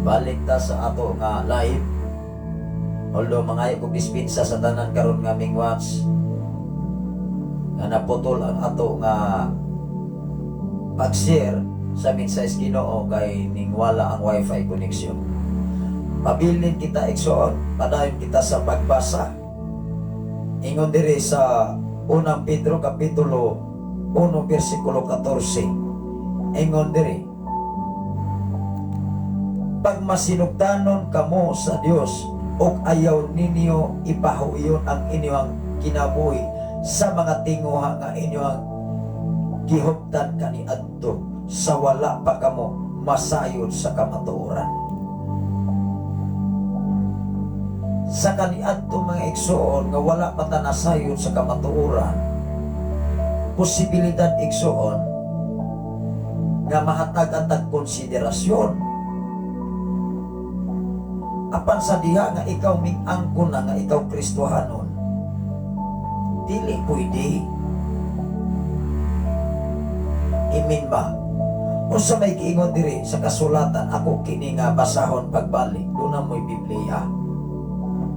Balik ta sa ato nga live. Although mangayo kog dispensa sa tanan karon nga mingwatch nga naputol ang ato nga pag-share sa mensahe sa Ginoo kay ningwala ang wifi connection. Pabilin kita, igsoon, padayon kita sa pagbasa. Ingon diri sa Unang Pedro kapitulo 1 bersikulo 14. Ingon diri, "Pagmasinugtanon kamo sa Dios ug ayaw ninyo ipahuyon ang inyong kinabuhi sa mga tinguha nga inyong gihuptan kaniadto sa wala pa kamo masayod sa kamatuoran." Sa kaniadto, mga igsoon, nga wala pa ta nasayod sa kamatuoran, posibilidad, igsoon, nga mahatagan tag konsiderasyon. Apan sa diha nga ikaw ming-angkon na nga ikaw Kristohanon, dili pwede. Amen ba? Unsa may giingon diri sa kasulatan, ako kini nga basahon pagbalik. Duna mo'y Biblia.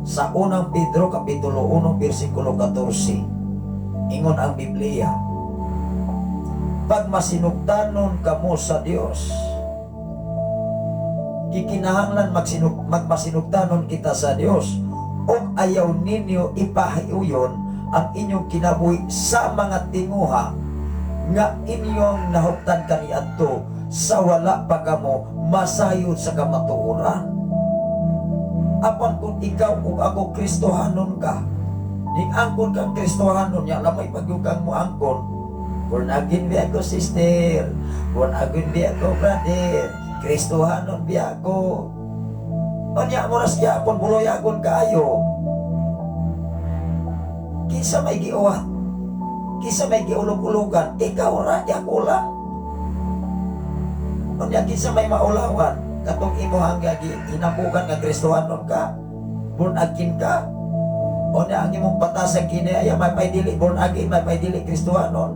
Sa Unang Pedro kapitulo 1 bersikulo 14, ingon ang Biblia, "Pag masinugtanon kamo sa Dios." Gikinahanglan magmasinugtanon kita sa Dios. "Ug ayaw ninyo ipahiuyon ang inyong kinabuhi sa mga tinguha nga inyong nahuptan kaniadto sa wala pa kamo masayod sa kamatuoran." Apan kung ikaw ug ako Kristohanon ka, ning angkon kang Kristohanon nya lamay pagyukang mo angkon, "Born again bi ako, sister? Born again bi ako, brother? Kristohanon bi ako?" Unya mo ras gyapon buloyagon kaayo. Kinsa may giuwat? Kinsa may giulog-ulogan? Ikaw ra, ako lang. Unya kinsa may maulawan? Katong imuhang hinambugan nga Kristohanon ka, born again ka. Unya ang imong patasag kini ay may pay dili born again, may pay dili Kristohanon.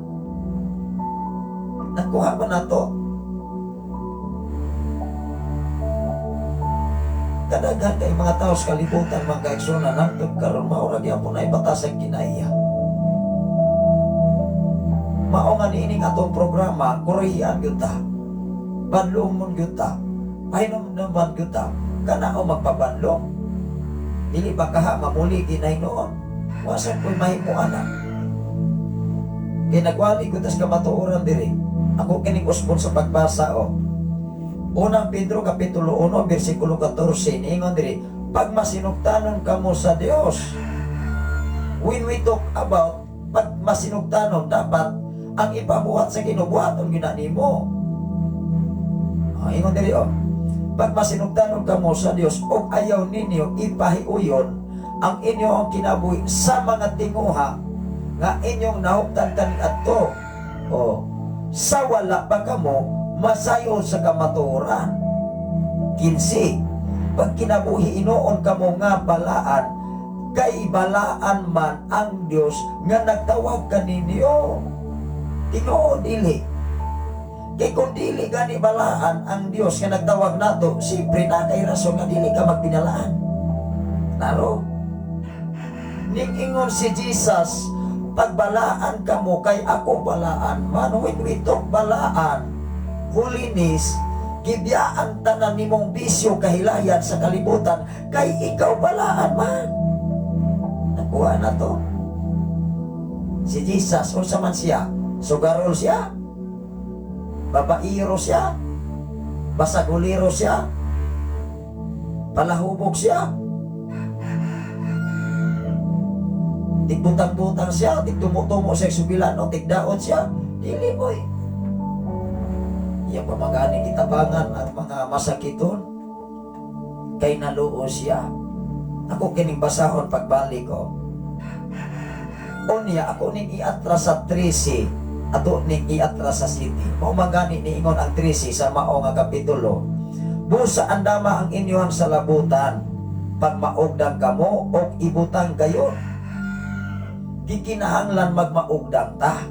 Nakuha ba nato? Kadaghan kay mga tao sa kalibutan, mga kaigsunan, hangtod karon mao ra gyapon ay batasag kinaiya. Mao nga niining atong programa, korehian gyud ta. Banlumon gyud ta. Pahinumduman gyud ta. Kana o magpabanlong. Dili ba kaha mamuli ginahinuon? Wa sad ko'y mahimo ana. Kay nagwali ko tas kamatuoran diri. Ako kining usbon sa pagbasa o. Unang Pedro kapitulo 1 bersikulo 14, niingon diri, "Pag masinugtanon kamo sa Dios." When we talk about pag masinugtanon, dapat ang ipabuhat sa Ginoo buhaton gyud na nimo. Ah, ingon diri oh. "Pag masinugtanon kamo sa Dios ug ayaw ninyo ipahiuyon ang inyong kinabuhi sa mga tinguha nga inyong nahuptan kaniadto." Oh, sa wala pa kamo masayon sa kamatuoran. 15. "Pag kinabuhi hinuon kamo nga balaan, kay balaan man ang Dios nga nagtawag kaninyo." Tinuod dili? Kay kung dili gani balaan ang Dios nga nagtawag nato, siyempre na kay rason nga dili ka magbinalaan. Klaro? Ning ingon si Jesus, "Pagbalaan kamo kay ako balaan man." When we talk balaan, holiness, gibiyaan tanan nimong bisyo, kahilayan sa kalibutan, kay ikaw balaan man. Nakuha na to. Si Jesus, unsa man siya? Sugarol siya? Babairo siya? Basagulero siya? Palahubog siya? Tigbutang-butang siya, tigtumo-tumo siya subilano, tigdaot siya? Dili, boy. Iya pamagani kitabangan ang mga masakiton kay naluo siya. Ako kining basahon pagbalik ko. Unya ako ning iatras sa 13, ato ning iatras sa city. Mao man gani niingon ang 13 sa mao nga kapitulo. "Busa andama ang inyong salabutan, pagmaugdang kamo og ibutang gayon." Gikinahanglan magmaugdang ta.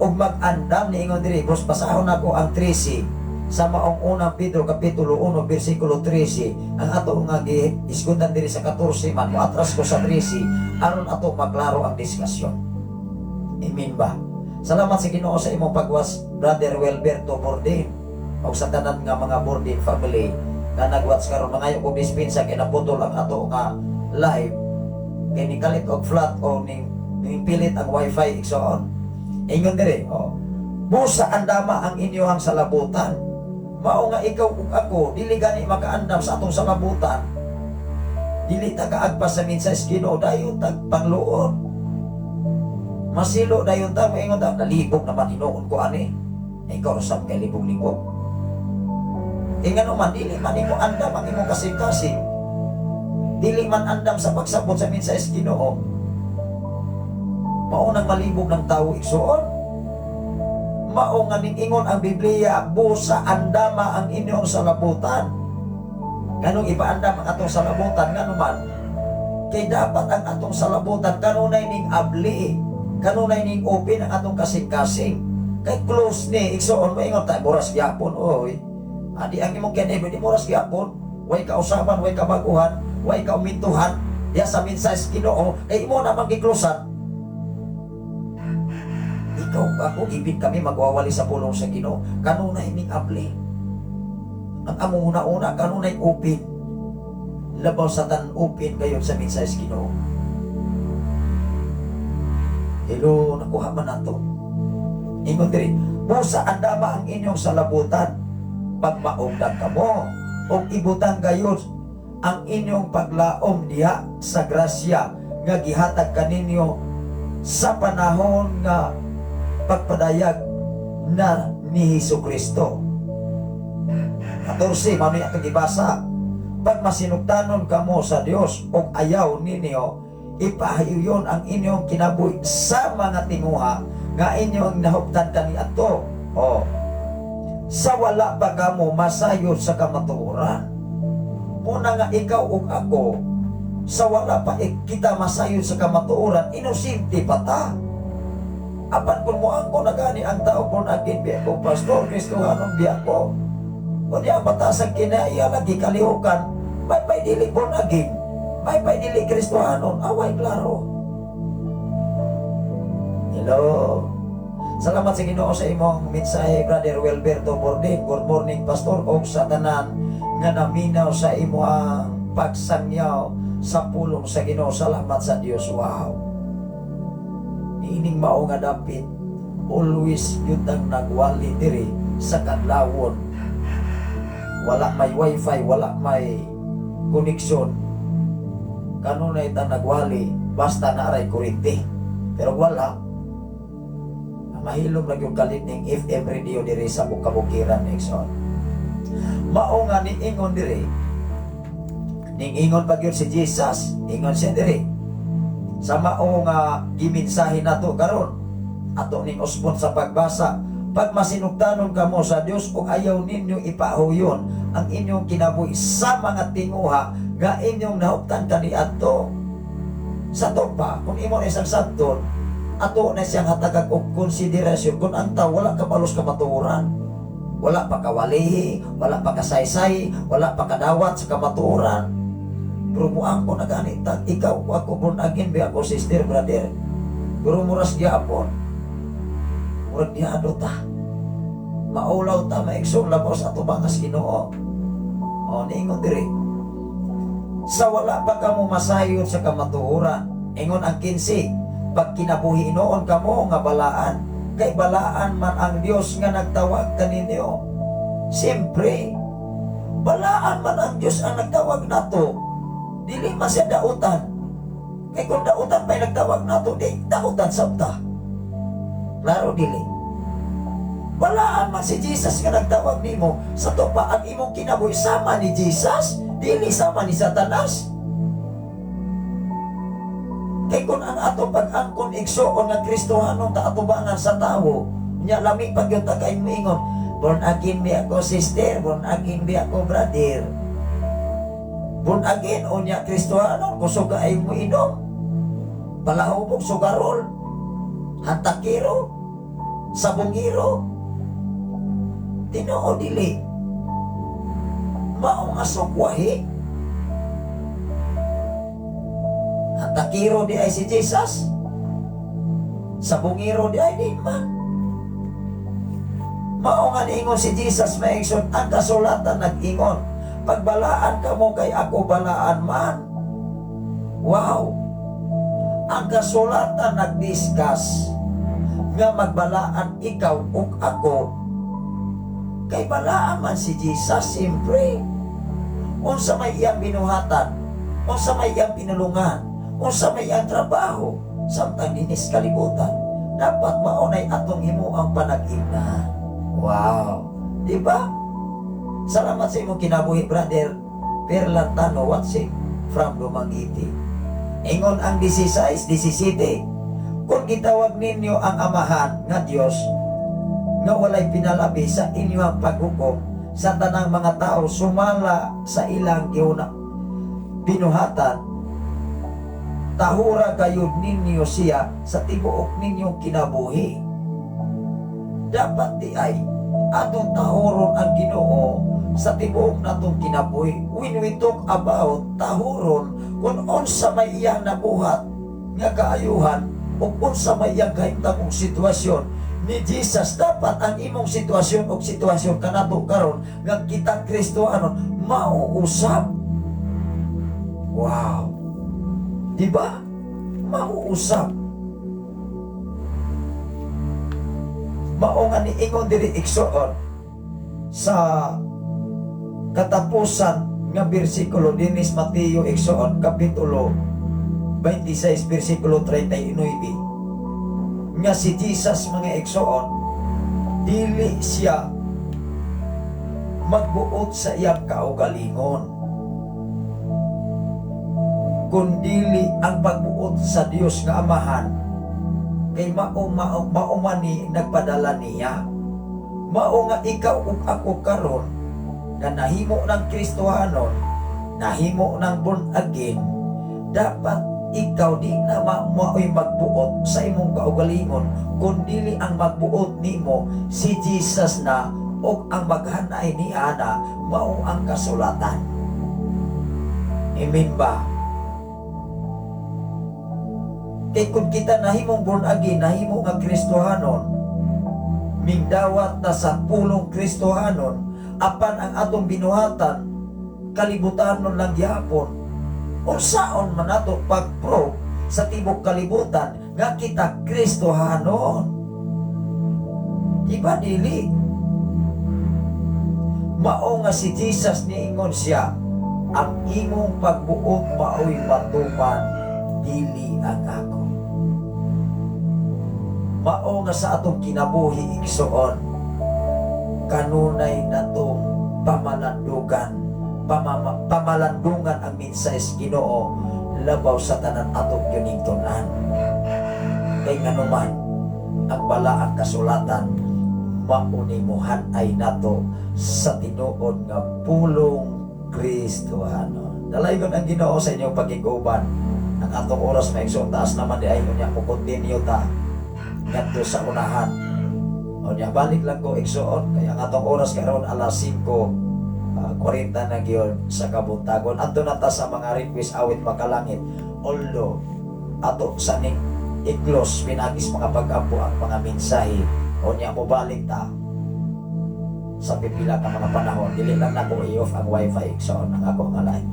Ug mag-andam. Niingon diri, bus basahon nako ang 13 sa maong Unang Pedro kapitulo 1 bersikulo 13. Ang ato nga giisgutan diri sa 14 man, atras ko sa 13 aron ato maklaro ang diskusyon. Amen ba? Salamat sa Ginoo sa imong pagwas, Brother Wilberto Bordin, ug sa tanan nga mga Bordin family nga nagwatch karon. Mangayo kog dispensa kay naputol ang ato nga live kay ni kalit og flat o ning pilit ang wifi, igsoon. Ingon diri, oh. Busa andama ang inyong salabutan. Mao nga ikaw ug ako dili gani makaandam sa atong salabutan. Dili ta kaagpas sa mensahe sa Ginoo, dayon tag pangluod. Masilo dayon ta, moingon ta, "Nalibog naman hinuon ko ani." Ikaw usab kay libog-libog. Ingano man, dili man imo andam ang imong kasing-kasing. Dili man andam sa pagsabot sa mensahe sa Ginoo. Mao nang malibog ng tao, igsoon. Mao nga ingon ang Biblia, busa andama ang inyong salabutan. Nganong ipaandam ang atong salabutan? Ngano man? Kay dapat ang atong salabutan kanunay ning abli, kanunay ning open ang atong kasing-kasing. Kay close ni, igsoon, moingon ta, "Muras gyapon, oy." Adi ang imong kinabuhi, di muras gyapon. Way kausaban, way kabaguhan, way kaumintuhan, ya sa mensahe sa Ginoo, kay imo namang giklosan. Ikaw, ako, ibig kami magwawali sa pulong sa Ginoo, kanunay ning abli. Ang among una-una, kanunay open. Labaw sa tanan, open kayo sa mensahe sa Ginoo. Hello, nakuha man nato? Ingon diri, busa andama ang inyong salabutan pagmaugdang kamo ug ibutang gayud ang inyong paglaom diha sa grasya nga gihatag kaninyo sa panahon nga pagpadayag na ni Hesus Kristo. 14, mao ni atong gibasa. Pag masinugtanon kamo sa Dios ug ayaw ninyo ipahiuyon ang inyong kinabuhi sa mga tinguha nga inyong nahuptan kaniadto. Oh. Sa wala pa kamo masayod sa kamatuoran. Muna nga ikaw ug ako, sa wala pa kita masayod sa kamatuoran, inosente pa ta. Apan kung moangko na gani ang tao, "Born again biya ko, pastor, Kristohanon biya ko." O di ang batasag kinaiya lagi kalihukan, may pay dili born again, may pay dili Kristohanon, away klaro. Hello. Salamat sa Ginoo sa imong mensahe, Brother Wilberto Bordin. Good morning, Pastor, og sa tanan nga naminaw sa imong pagsangyaw sa pulong sa Ginoo. Salamat sa Dios. Wow. Niining mao nga dapit always yun ang nagwali diri sa kadlawon. Wala may wifi, wala may connection. Kanunay ta nagwali basta naaray kuryente. Pero wala, mahilom ra yung kalit ning FM radio diri sa Bukabukiran, Exxon. Mao nga niingon diri, ning ingon pa gyud si Jesus, ingon siya diri. Sa mao nga gimensahe nato karon, ato ning usbon sa pagbasa, pag masinugtanon kamo sa Dios ug ayaw ninyo ipahuyon ang inyong kinabuhi sa mga tinguha nga inyong nahuptan kaniadto. Sa to pa, kung imo na isang sabton, ato na siyang hatagag og konsiderasyon kung ang tao wala kabalos kamatuoran. Wala pa kawalihi, wala pa kasaysay, wala pa kadawat sa kamatuoran. Pero muangko na ganit, ikaw, ako, born again ba ako, sister, brother? Pero muras gyapon. Murag dihado ta. Maulaw ta, maigsoon, labaw sa atubangas Ginoo. O, niingon diri. Sa wala pa kamo masayod sa kamatuoran, ingon ang 15, pag kinabuhi noon kamo nga balaan, kay balaan man ang Dios nga nagtawag kaninyo. Siyempre, balaan man ang Dios ang nagtawag nato. Dili man siya dautan. Kay kung dautan pa'y nagtawag nato, di dautan sabta. Klaro dili? Balaan man si Jesus nga nagtawag nimo, sa to pa ang imong kinabuhi sama ni Jesus, dili sama ni Satanas. Kay kung ang ato pag-angkon, igsoon, nga Kristohanon ta atubangan sa tawo, nya lami pag yun ta kay moingon, "Born again bi ako, sister, born again bi ako, brother." Born again o nya Kristohanon, kusog ay mo inom. Palahubog, sugarol, hantakiro. Sabungiro. Tinuod dili? Mao nga sukwahi. Hantakiro diay si Jesus. Sabungiro diay di man. Mao nga niingon si Jesus, mga igsoon, ang kasulatan nag-ingon, pagbalaan kamo kay ako balaan man. Wow! Ang kasulatan nag-discuss nga magbalaan ikaw ug ako kay balaan man si Jesus, siyempre. Unsa may iyang binuhatan, unsa may iyang pinulungan, unsa may iyang trabaho samtang dinis kalibutan, dapat maunay atong himuang panag-imna. Wow, di ba? Salamat sa imong kinabuhi, Brother Perlantano, watching from Dumaguete. Ingon ang 16:17, kung gitawag ninyo ang Amahan nga Dios nga walay pinalabi sa inyong paghukom sa tanang mga tao sumala sa ilang gihuna binuhatan, tahura gayud ninyo siya sa tibuok ninyong kinabuhi. Dapat diay atong tahuron ang Ginoo sa tibuok natong kinabuhi. When we talk about tahuron, kung unsa may iyang nabuhat nga kaayuhan o unsa may iyang kahimtang og sitwasyon ni Jesus, dapat ang imong sitwasyon o sitwasyon kanato karon nga kita Kristohanon mauusap. Wow. Di ba? Mauusap. Mao nga niingon diri, igsoon, sa katapusan nga bersikulo dinis Mateo, igsoon, kapitulo 26 bersikulo 39, nga si Jesus, mga igsoon, dili siya magbuot sa iyang kaugalingon kundili ang pagbuot sa Dios nga Amahan, kay mao mao mao man ni nagpadala niya. Mao nga ikaw ug ako karon nga nahimo ng Kristohanon, nahimo ng born again, dapat ikaw di na mao'y magbuot sa imong kaugalingon, kundili ang magbuot nimo si Jesus na ug ang maghanay ni ana mao ang kasulatan. Amen ba? Kay kung kita nahimong born again, nahimo nga Kristohanon, mingdawat ta sa pulong Kristohanon, apan ang atong binuhatan, kalibutanon lang gyapon. Unsaon man nato pag-prove sa tibok kalibutan nga kita Kristohanon? Di ba dili? Mao nga si Jesus niingon siya, ang imong pagbuot mao'y matuman, dili ang ako. Mao nga sa atong kinabuhi, igsoon, kanunay natong pamalandugan, pamalandungan ang mensahe sa Ginoo labaw sa tanan atong yunigtunan. Kay nganuman ang balaang kasulatan mauni ay nato sa tinuod nga pulong Kristohano. Dalaygon ang Ginoo sa inyong pagkiguban. Ang atong oras, mga igsoon, taas naman diay unya mo continue ta ngadto sa unahan. Unya balik lang ko, igsoon, kay ang atong oras karon alas 5:40 na gyud sa kabuntagon. Adto na ta sa mga request awit makalangit. Although ato sa ning i-close pinagis mga pag-ampo ang mga mensahe, unya mo balik ta sa pipila ka mga panahon. Dili lang nako i-off ang wifi, igsoon, ang ako nga live.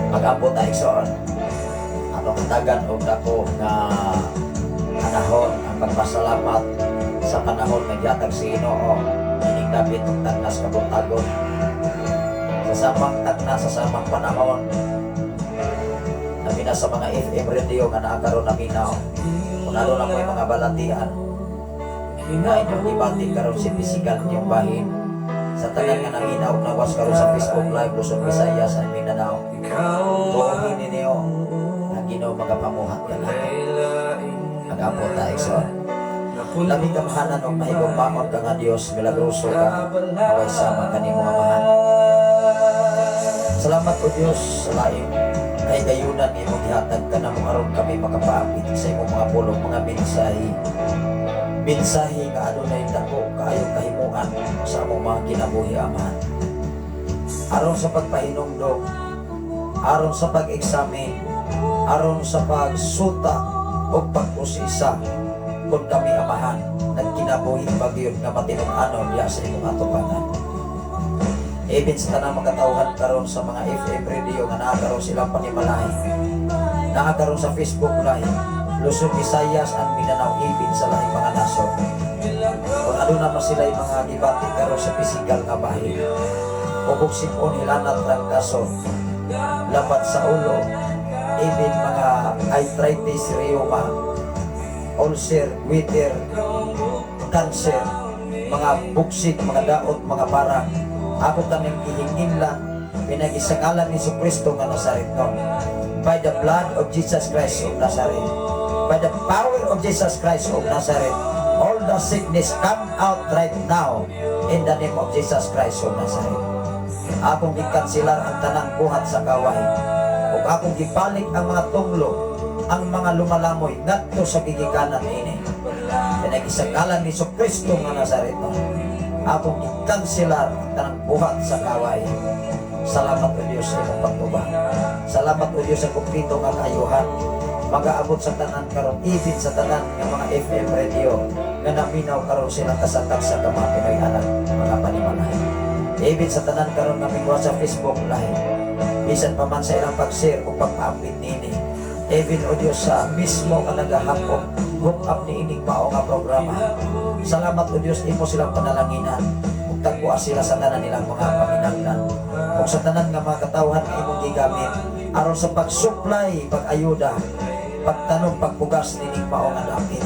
Mag-ampo ta, igsoon. Atong hatagan og dako nga panahon ang pagpasalamat sa panahon nga gihatag sa Ginoo ining dapit og tagnas kabuntagon. Sa samang tagna, sa samang panahon, labi na sa mga FM radio nga naa karon naminaw. Kung ano na mo'y mga balatian nga inyong gibati karon sa physical inyong bahin. Sa tanan nga naminaw nawas karon sa Facebook Live, Luzon, Visayas, and Mindanao. Tuohin ninyo ang Ginoo magapamuhat kanato. Mag-ampo ta, igsoon. Labing kamahanan og mahigugmaon ka nga Dios, milagroso ka, naway sama kanimo, Amahan. Salamat o Dios sa laing kahigayunan nga imong gihatag kanamo aron kami makapaapit sa imong mga pulong, mga mensahe. Mensahe nga adunay dako kaayong kahimuan sa among mga kinabuhi, Amahan. Aron sa pagpahinumdom, aron sa pag-examine, aron sa pagsuta o pag-usisa kung kami, Amahan, nagkinabuhi ba gyud nga matinun-anon diya sa imong atubangan. Even sa tanang makatawhan karon sa mga FM radio nga naa karon silang panimalay, naa karon sa Facebook Live, Luzon, Visayas and Mindanao, even sa lahing mga nasod. Kung aduna man sila mga gibati karon sa physical nga bahin, o kung sipon, hilanat, trangkaso, labat sa ulo, even mga arthritis, rheuma, ulcer, goiter, cancer, mga buksik, mga daot, mga barang, ako kaning gihinginlan pinaagi sa ngalan ni Kristo nga Nazaretnon. By the blood of Jesus Christ of Nazareth. By the power of Jesus Christ of Nazareth. All the sickness come out right now in the name of Jesus Christ of Nazareth. Akong gikansilar ang tanang buhat sa kaway. Ug akong gibalik ang mga tunglo, ang mga lumalamoy ngadto sa gigikanan ini. Pinaagi sa ngalan ni Kristo nga Nazaretnon. Akong gikansilar ang tanang buhat sa kaway. Salamat o Diyos sa imong pagtubang. Salamat o Diyos sa kumplito nga kaayuhan. Magaabot sa tanan karon, even sa tanan nga mga FM radio nga naminaw karon silang kasatag sa mga Pinoy anak, mga panimalay. Even sa tanan karon nga mingwa sa Facebook Live. Bisan pa man sa ilang pag-share o pagpa-update niini. Even o Diyos sa mismo nga nagahapok, hook up ni ining mao nga programa. Salamat o Diyos, imo silang panalanginan ug tagbuas sila sa tanan nilang mga panginahanglan. Ug sa tanan nga mga katawhan nga imong gigamit aron sa pag-supply, pag-ayuda, pagtanom, pagpugas nining mao nga dapit.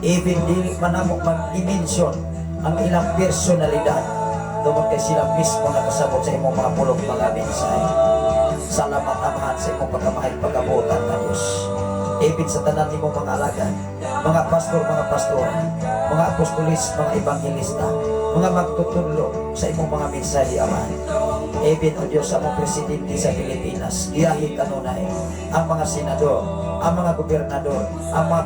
Even dili man namo mag-i-mention ang ilang personalidad tungod kay sila mismo nakasabot sa imong mga pulong, mga mensahe. Salamat, Amahan, sa imong pagkamahal, pagkabuotan nga Diyos. Even sa tanan nimong mga alagad, mga pastor, mga pastora, mga apostolis, mga ebanghelista, mga magtutudlo sa imong mga mensahe, Amahan. Even o Diyos sa among presidente sa Pilipinas, giyahi kanunay ang mga senador, ang mga gobernador, ang mga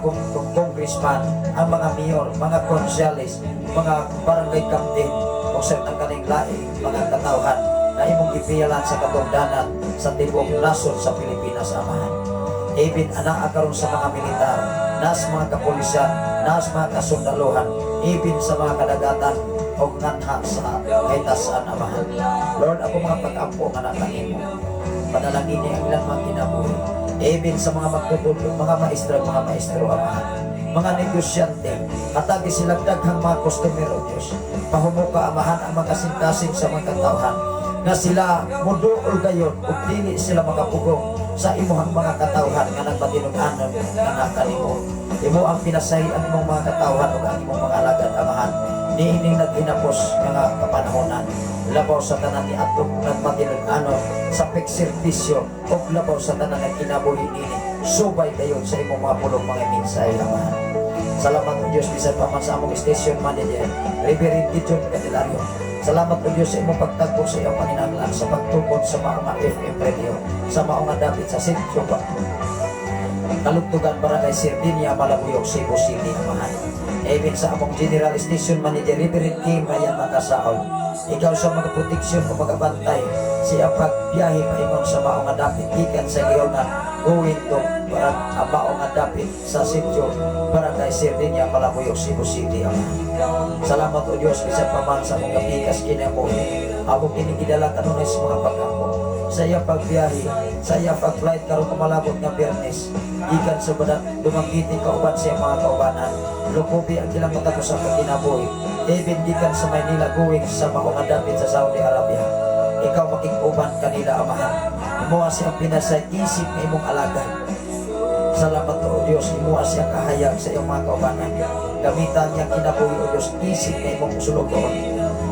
congressman, ang mga mayor, mga konsehales, mga barangay captain, o sa kaning laing mga katawhan na imong gipiyalan sa katungdanan sa tibuok nasod sa Pilipinas, Amahan. Even anaa karon sa mga militar, nas mga kapulisan, nas mga kasundaluhan, even sa mga kadagatan o nganha sa kahitasan, Amahan. Lord, ako mga pag-ampo nga nakanimo. Panalangin ang ilang mga kinabuhi. Even sa mga magtutudlo, mga maestro, Amahan. Mga negosyante, hatagi silang daghang mga customer, O Diyos. Pahumuka, Amahan, ang mga kasing-kasing sa mga katawhan nga sila muduol gayon ug dili sila makapugong sa imuhang mga katawhan nga nagmatinud-anon nga nakanimo. Imo ang pinasahi ang imong mga katawhan ug ang imong mga alagad, Amahan, niining naghinapos nga kapanahonan, labaw sa tanan ni atong nagmatinud-anon sa pagserbisyo ug labaw sa tanan nagkinabuhi nini subay kayo sa imong mga pulong, mga mensahe, Amahan. Salamat o Diyos bisan pa man sa among station manager, Reverend Gideon Candelario. Salamat o Diyos sa imong pagtagpo sa iyong panginahanglan sa pagtukod sa mao nga FM radio, sa mao nga dapit sa sitio pa Kalugtugan, Barangay Sardinia, Malabuyoc, Cebu City, Amahan. Even sa among General Station Manager, Reverend Kim Ryan Makasaol. Ikaw sa mga proteksyon o magabantay siya pagbiyahe paingon sa mao nga dapit gikan sa Giholnan going to barang ang mao nga dapit sa sitio Barangay Sardinia, Malabuyoc, Cebu City, Amahan. Salamat o Diyos bisan pa man sa among kapikas kinabuhi. Ako kini gidala kanunay sa mga pag-ampo. Sa iya pagbiyahe, sa iya pag-flight karon kumalabot nga Biyernes, gikan sa Badak, Dumaguete kauban sa iyang mga kaubanan. Lukubi ang ilang matapos sa pagkinabuhi. Even gikan sa Maynila going sa mao nga dapit sa Saudi Arabia. Ikaw makig-uban kanila, Amahan. Imoha siyang pinasay isip nga imong alagad. Salamat o Diyos, imuha siya kahayag sa iyong mga kaubanan. Gamitan niya kinabuhi o Diyos, isip na imong sulugoon.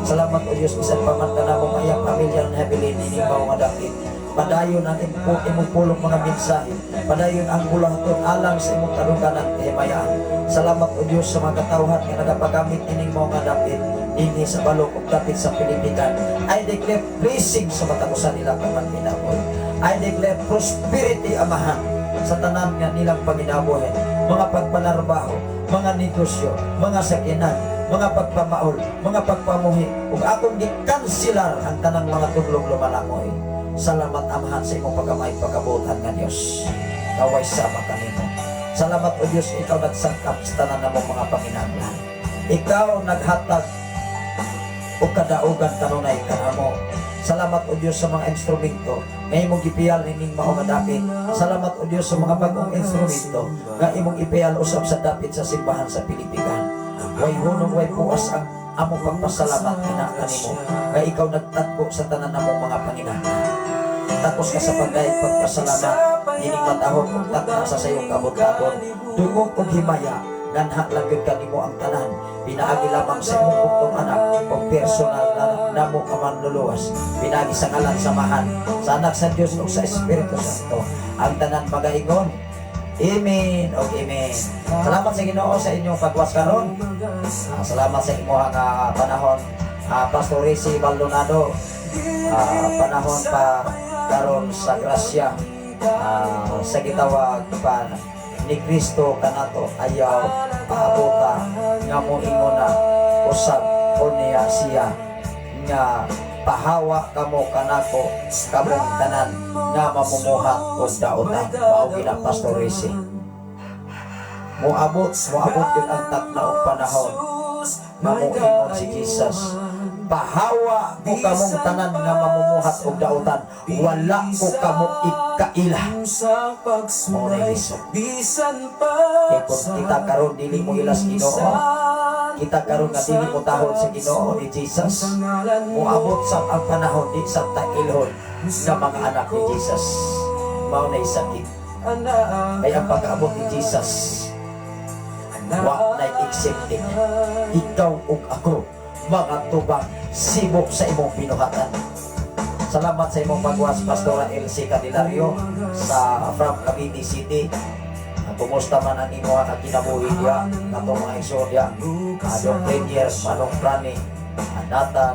Salamat, O Dios, bisan pa man kanamo mayang pamilya na habilin ining mao nga dapit. Padayon ang imong pulong, mga mensahe. Padayon ang bulahaton alang sa imong kadungganan, kahimayaan. Salamat, O Dios, sa mga katawhan nga nagapagamit ining mao nga dapit dinhi sa balok ug dapit sa Pilipinas. I declare blessing sa matag usa nila pagkinabuhi. I declare prosperity, Amahan, sa tanan nga nilang panginabuhi, mga pagpanarbaho, mga negosyo, mga sakinan, mga pagpamaol, mga pagpamuhi, ug akong gikansilar ang tanang mga tudlong lumalangoy. Salamat, Amahan, sa imong pagkamay pagkabuotan nga Dios. Naway sama kanimo. Salamat, O Dios, ikaw nagsangkap sa tanan namong mga panginahanglan. Ikaw naghatag o kadaugan kanunay kanamo. Salamat, O Dios, sa mga instrumento nga imong gipiyal ining mao nga dapit. Salamat, O Dios, sa mga bagong instrumento nga imong ipiyal usab sa dapit sa simbahan sa Pilipinas. Way hunong, way puas ang among pagpasalamat kana kanimo nga ikaw nagtagbo sa tanan namong mga panginahanglan. Tapos ka sa pagdayeg pagpasalamat ining matahom ug takna sa sayong kabot-kabot. Dungog ug himaya nganha lang gyud kanimo ang tanan pinaagi lamang sa imong bugtong anak o personal na namo ka manluluwas, pinaagi sa ngalan sa Amahan, sa Anak sa Dios ug sa Espiritu Santo. Ang tanan magaingon, "Amen" og "Amen." Salamat sa Ginoo sa inyong pagwas karon. Salamat sa imuha nga panahon, Pastor Rizzi Baldonado. Panahon pa karon sa grasya, sa gitawag pa ni Kristo kanato, ayaw paabota nga moingon na usab o niya siya nga pahawa kamo kanako, kamong tanan nga mamumuhat og dautan. Mao gina, Pastor Rizzi. Moabot yun ang takna og panahon nga moingon si Jesus, "Pahawa mo kamong tanan nga mamumuhat og dautan, wala ko kamo ikaila." Mao na lisod. Kay kung kita karon dili mo ilas Ginoo, kita karon nga dili mo tahod sa Ginoo ni Jesus, moabot sa ang panahon di sa tailhon nga mga anak ni Jesus. Mao na sakit. Kay ang pag-abot ni Jesus, wa na accepted. Ikaw ug ako mga tubang sibok sa imong binuhatan. Salamat sa imong pagwas, Pastora Elsie Candelario sa from Cavite City. Kumusta man ang imong nga kinabuhi diya, katong mga igsoon diya, Dong Premier, Manong Prani, Nathan,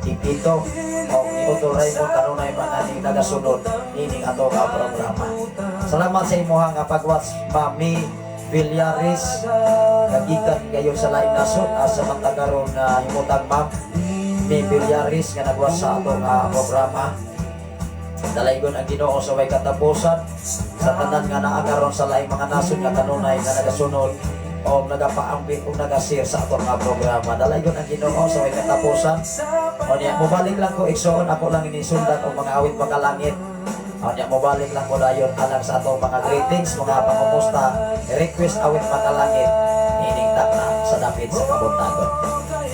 Tipito, o ni Utol Raymond, kanunay mga ni nagasunod ining ato nga programa. Salamat sa imuha nga pagwas, Mami Villares, kagikan kayo sa laing nasod, asa man ta karon na himutang, Ma'am Mi Villares, nga nagwas sa ato nga programa. Dalaygon ang Ginoo sa way katapusan sa tanan nga naa karon sa laing mga nasod nga kanunay nga nagasunod o nagapaambit o nagashare sa atong nga programa. Dalaygon ang Ginoo sa way katapusan. O niya, mobalik lang ko, igsoon, ako lang inisundan og mga awit makalangit. O niya, mobalik lang ko dayon alang sa atong mga greetings, mga pangumusta, request awit makalangit, ining takna sa dapit sa kabuntagon.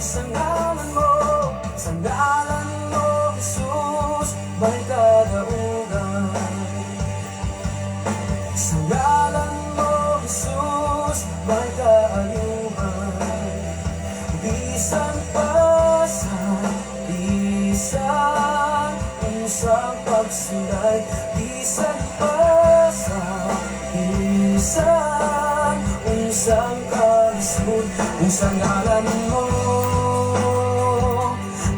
Sa ngalan mo, Jesus, may kadaugan. Sa ngalan mo, Jesus, may kaayuhan. Bisan pa sa bisan unsang pagsulay, bisan pa sa bisan unsang kalisod, kung sa ngalan mo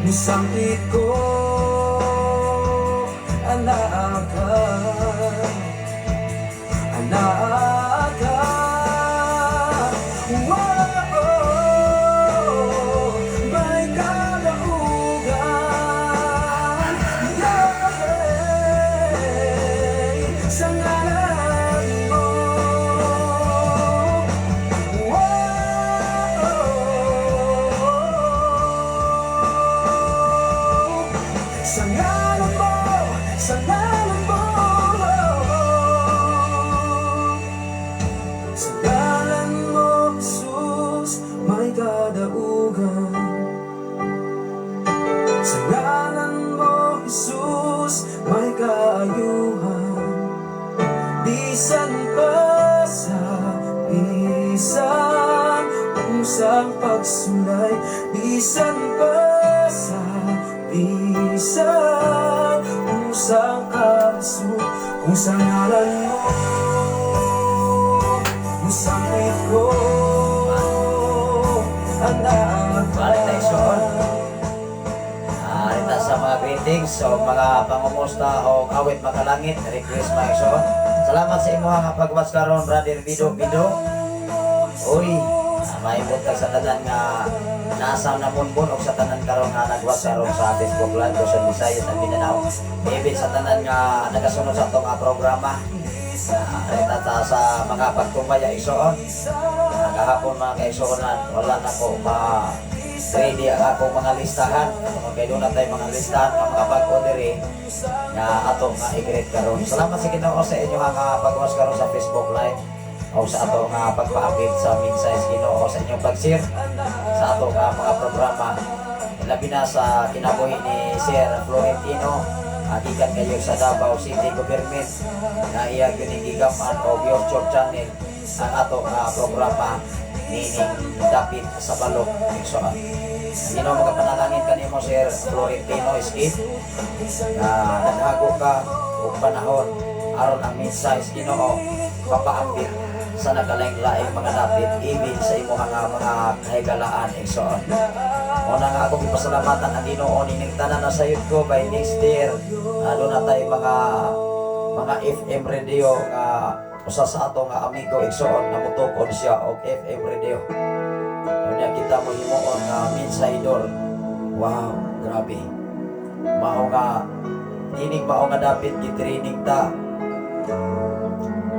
misampit ko, anaa ka, anaa ka. Whoa, may kadaugan. Yeah, sa ngalan mo. Whoa, sa ngalan mo, sa ngalan mo. Sa ngalan mo, Jesus, may kadaugan. Sa ngalan mo, Jesus, may kaayuhan. Bisan pa sa bisan unsang Usang pagsulay, bisan pa sa bisan usang kalisod, kung sa ngalan mo mosangpit ko ang Balik tayo, Sean. Rita sa mga greetings o mga pangumusta o awit makalangit, request, mga igsoon. Salamat sa imuha nga pag-watch karon, Brother Bido Bido. Uy, may buntag sa tanan nga nasa namunbon o sa tanan karon nga nag-watch karon sa Facebook Live Luzon, Visayas at Mindanao. Ibig sa tanan nga nagasunod sa atong programa. Rita ta sa mga pagtumbaya, igsoon. Kahapon, mga kaigsuonan, wala na ko ma ready ang akong mga listahan. Kung kay doon na tayo mga listahan nga mga bag-o diri nga ato nga i-greet karon. Salamat sa Ginoo sa inyo nga pag-watch karon sa Facebook Live o sa ato nga pagpaapit sa mensahe sa Ginoo, sa inyong pag-share sa ato nga mga programa. Labi na sa kinabuhi ni Sir Florentino, gikan kayo sa Davao City Government na iya gyud gigaman og YouTube channel ang ato nga programa nining Dapit sa Balok, igsoon. Ginoo magapanalangin kanimo, Sir Florentino Skip, na naghago ka og panahon aron ang mensahe sa Ginoo papaambit sa nagkalaing-laing mga dapit ibig sa imong nga mga kahigalaan, igsoon. Una nga akong ipasalamatan ang Ginoo nining tanan na sayod ko by next year. Doon na tayo mga FM radio nga usa sa ato nga amigo, igsoon, nga mutukod siya og FM radio. Unya kita mo himuon nga mensahe. Wow, grabe. Mao nga nining mao nga dapit gitraining ta.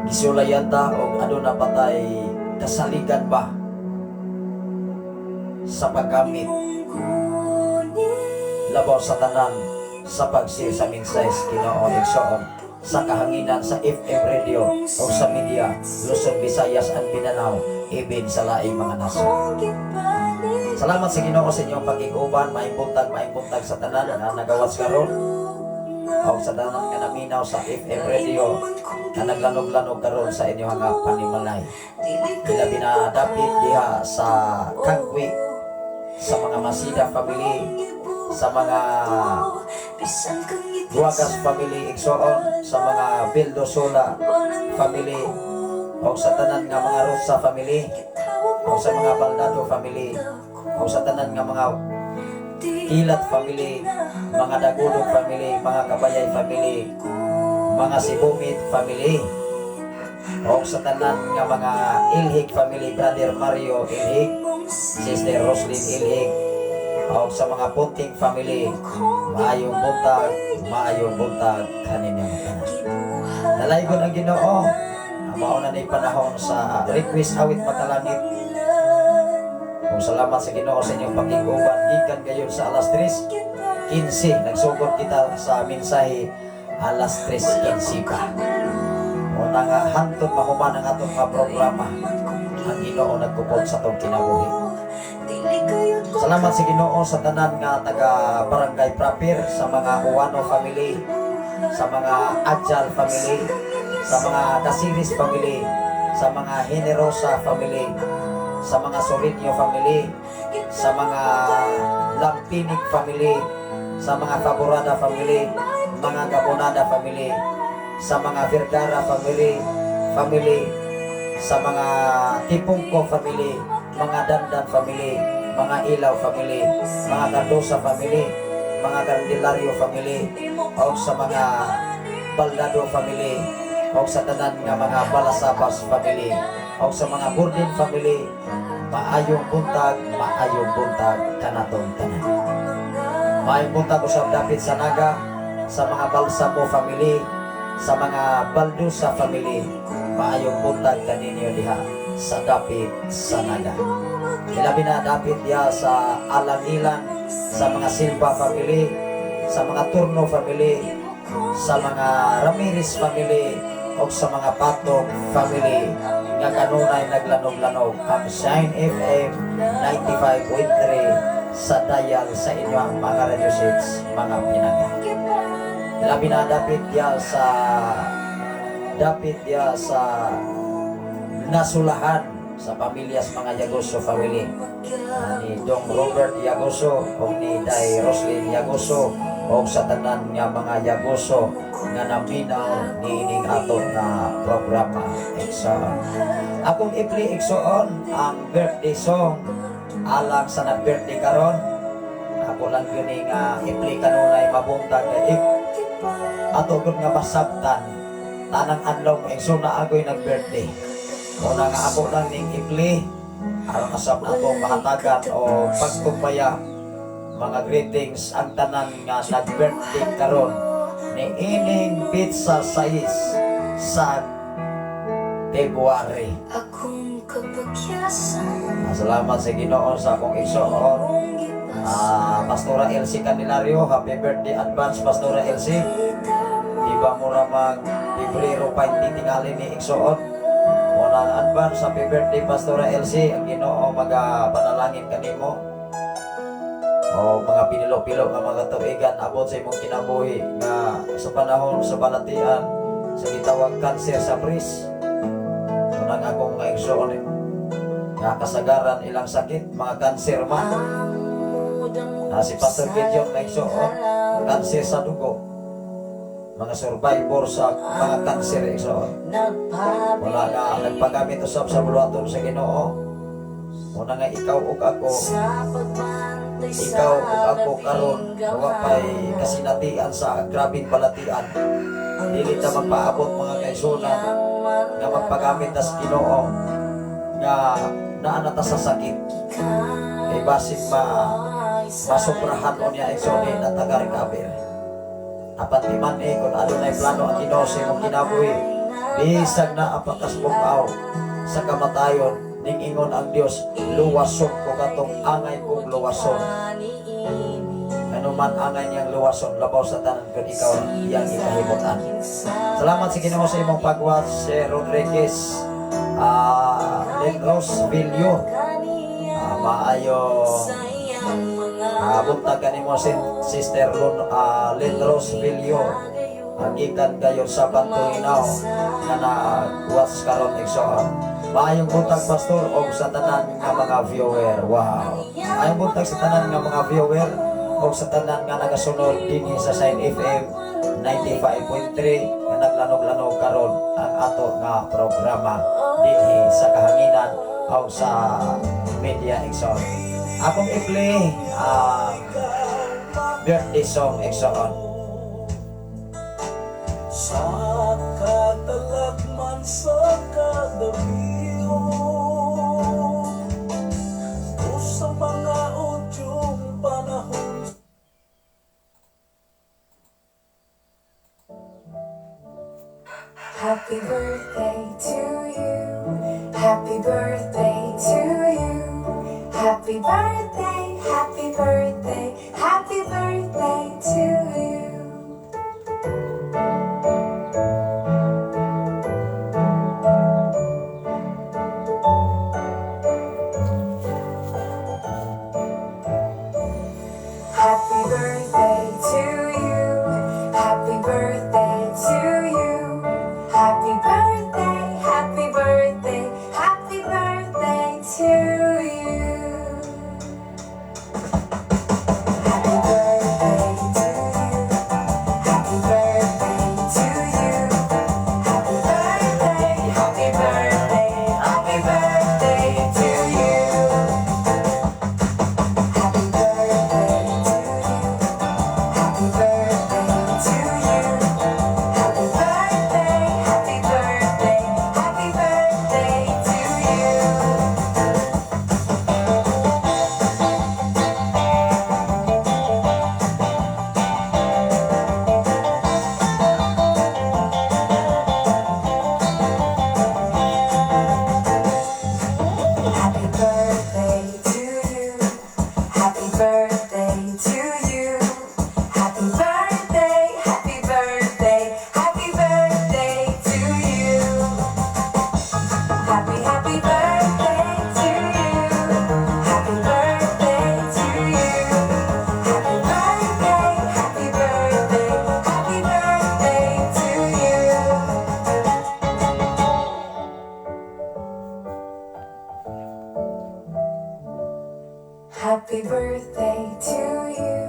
Gisulayan ta og aduna pa tay kasaligan ba sa paggamit, labaw sa tanan sa pag-share sa mensahe sa Ginoo, igsoon, sa kahanginan sa FM radio o sa media Luzon, Visayas and Mindanao, even sa laing mga nasod. Salamat sa Ginoo sa inyong pagkiguban. Maayong buntag sa tanan nga nagawas karon o sa tanan nga naminaw sa FM radio na naglanog-lanog karon sa inyong nga panimalay. Ilabi na dapit diha sa Kangkwi, sa mga Masida family, sa mga Duagas family, igsoon, sa mga Bildosola family, o sa tanan nga mga Rosa family, o sa mga Baldado family, o sa tanan nga mga Kilat family, mga Dagudog family, mga Kabayay family, mga Sibumit family, o sa tanan nga mga Ilhig family, Brother Mario Ilhig, Sister Roslyn Ilhig, o sa mga Punting family, maayong buntag, maayong buntag kaninyo tanan. Dalaygon ang Ginoo. Ang mao na ni panahon sa request awit makalangit. Kung salamat sa Ginoo sa inyong pakiguban gikan gayon sa alas 3:15 nagsugod kita sa mensahe, alas 3:15 pa. Una nga hantod mahuman ang atong mga programa, ang Ginoo nagkupot sa atong kinabuhi. Salamat sa Ginoo sa tanan nga taga Barangay Proper, sa mga Uwano family, sa mga Adjal family, sa mga Casiris family, sa mga Generosa family, sa mga Sorinio family, sa mga Lampinig family, sa mga Faborada family, mga Gabonada family, sa mga Vergara family, sa mga Tipungko family, mga Dandan family, mga Ilaw family, mga Cardosa family, mga Candelario family, o sa mga Baldado family, o sa tanan nga mga Balasabas family, o sa mga Burdin family, maayong buntag kanatong tanan. Maayong buntag usab dapit sa Naga, sa mga Balsamo family, sa mga Baldusa family, maayong buntag kaninyo diha sa dapit sa Naga. Ilabi na dapit diha sa Alangilan, sa mga Silva family, sa mga Turno family, sa mga Ramirez family, o sa mga Patog family nga kanunay naglanog-lanog ang Shine FM 95.3 sa dial sa inyong mga radio sets, mga pinangga. Labi na dapit diya sa Nasulahan. Sa pamilya sa mga Yagoso family. Ni Dong Robert Yagoso o ni Day Roslyn Yagoso o sa tanan nga mga Yagoso nga naminaw niining aton nga programa, igsoon. Akong i-play, igsoon, ang birthday song alang sa nag-birthday karon. Ako lang yun nga i-play kanunay mabuntag kay ato gud nga masabtan tanang adlaw mo, igsoon, na agoy nag-birthday. Una nga ako lang ning i-play aron asap ato mahatagan o pagtupaya mga greetings ang tanan nga nag-birthday karon ni ining petsa 6 sa February. Akong kapagyasan. Salamat sa Ginoo sa akong igsoon. Pastora Elsie Candelario, happy birthday advance, Pastora Elsie. Di ba mura mag Pebrero 20 tingali ni igsoon? Muna ang advance, happy birthday, Pastora Elsie. Ang Ginoo magapanalangin kanimo. O mga pinilo-pilo nga mga tuigan abot sa imong kinabuhi nga sa panahon sa balatian sa gitawag cancer sa breast. Unang akong mga igsoon eh, nga kasagaran ilang sakit mga cancer man. Si Pastor Gideon na igsoon, cancer sa dugo. Mga survivor sa mga cancer, igsoon. Wala nga nagpagamit usab sa buluhaton sa Ginoo. Muna nga ikaw ug ako karon wa pay kasinatian sa grabeng balatian. Dili ta magpaabot, mga kaigsuonan, nga magpagamit ta sa Ginoo nga naa na ta sa sakit. Kay basig ma masubrahan o niya, igsoon, na taga-recover. Apan ti man eh, kung adunay plano ang Ginoo sa imong kinabuhi, bisag naa pa kas bug-aw sa kamatayon, ning ingon ang Dios, "Luwason ko katong angay kong luwason." Ano man angay niyang luwason, labaw sa tanan kung ikaw iyang ikahimutan. Salamat sa Ginoo sa imong pag-watch, si Rodriguez, Lenros Villo. Maayo buntag kanimo, Sister Lon, Lenros Villo. Gikan kayo sa Bantuinaw nga na-watch karon, igsoon. Maayong buntag, Pastor, og sa tanan nga mga viewer. Wow. Maayong buntag sa tanan nga mga viewer og sa tanan nga nagasunod dinhi sa Sign FM 95.3 nga naglanog-lanog karon ang ato nga programa dinhi sa kahanginan o sa media, igsoon. Akong i-play ang birthday song, igsoon. Sa katalagman sa kadabion o sa mga udyong panahon. Happy birthday to you. Happy birthday to you. Happy birthday, happy birthday, happy birthday to you. Happy birthday to you. Happy birthday to you. Happy birthday, happy birthday, happy birthday to you. Happy birthday. Happy birthday to you.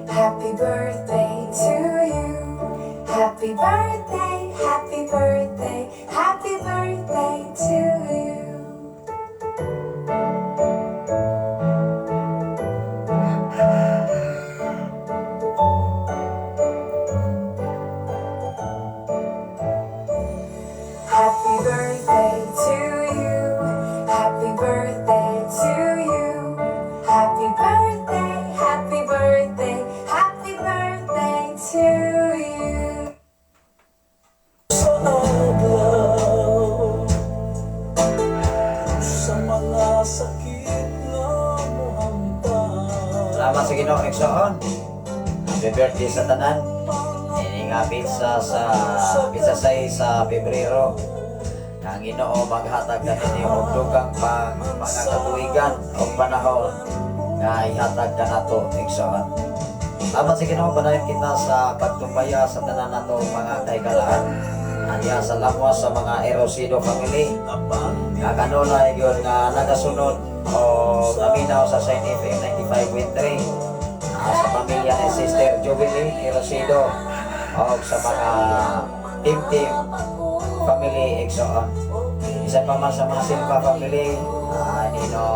Happy birthday to you. Happy birthday, happy birthday, happy birthday to you. Happy birthday to you. Happy birthday to you. Happy birthday, happy birthday, happy birthday to you. Sa adlaw, sa mga sakit nga mohamtang. Salamat sa Ginoo, igsoon. Happy birthday sa tanan. Ini nga petsa sa petsa 6 sa Pebrero. Ang Ginoo maghatag kaninyo og dugang pang mga katuigan og panahon nga ihatag kanato, igsoon. Salamat sa Ginoo, padayon kita sa pagtumbaya sa tanan nato mga kahigalaan. Aniya sa lamwas sa mga Erosido family. Nga kanunay gyud nga nagasunod o naminaw sa Shine FM 95.3. Sa pamilya ni Sister Jubilee Erosido o sa mga team team family, igsoon. Isa pa man sa mga Silva family, nino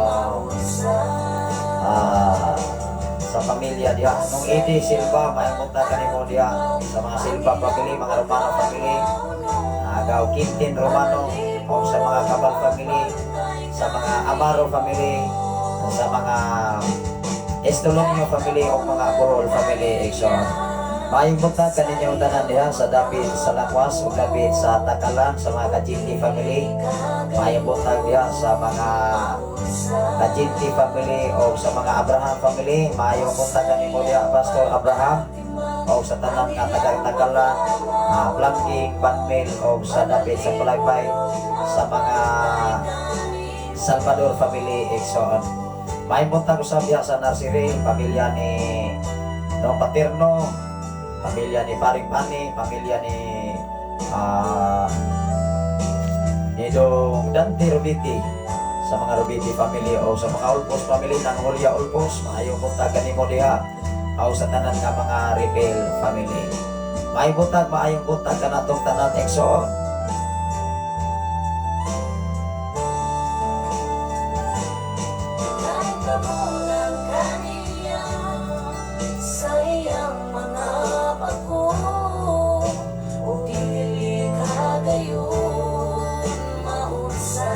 sa pamilya diha. Nung Eddie Silva, may punta kanimo diha sa mga Silva family, mga Romano family, Agaw Quintin Romano, o sa mga Cabal family, sa mga Amaro family, sa mga Estolonio family o mga Bohol family, igsoon. Maayong buntag kaninyo tanan diha sa dapit sa Lakwas o dapit sa Takalan sa mga Kajinti family. Maayong buntag diha sa mga Kajinti family o sa mga Abraham family. Maayong buntag kanimo diha, Pastor Abraham, o sa tanan nga taga-Takalan, Planking, Banmil o sa dapit sa Palaypay sa mga Salvador family, igsoon. Maayong buntag usab diha sa nursery, pamilya ni No Paterno, pamilya ni Paring Pani, pamilya ni Dong Dante Rubiti, sa mga Rubiti family o sa mga Ulpos family ng Julia Ulpos, maayong buntag kanimo diha o sa tanan nga mga Rebel family. Maayong buntag kanatong tanan, igsoon. Kahit kamulang kaniya sa iyang mga pagko o dili ka gayon maunsa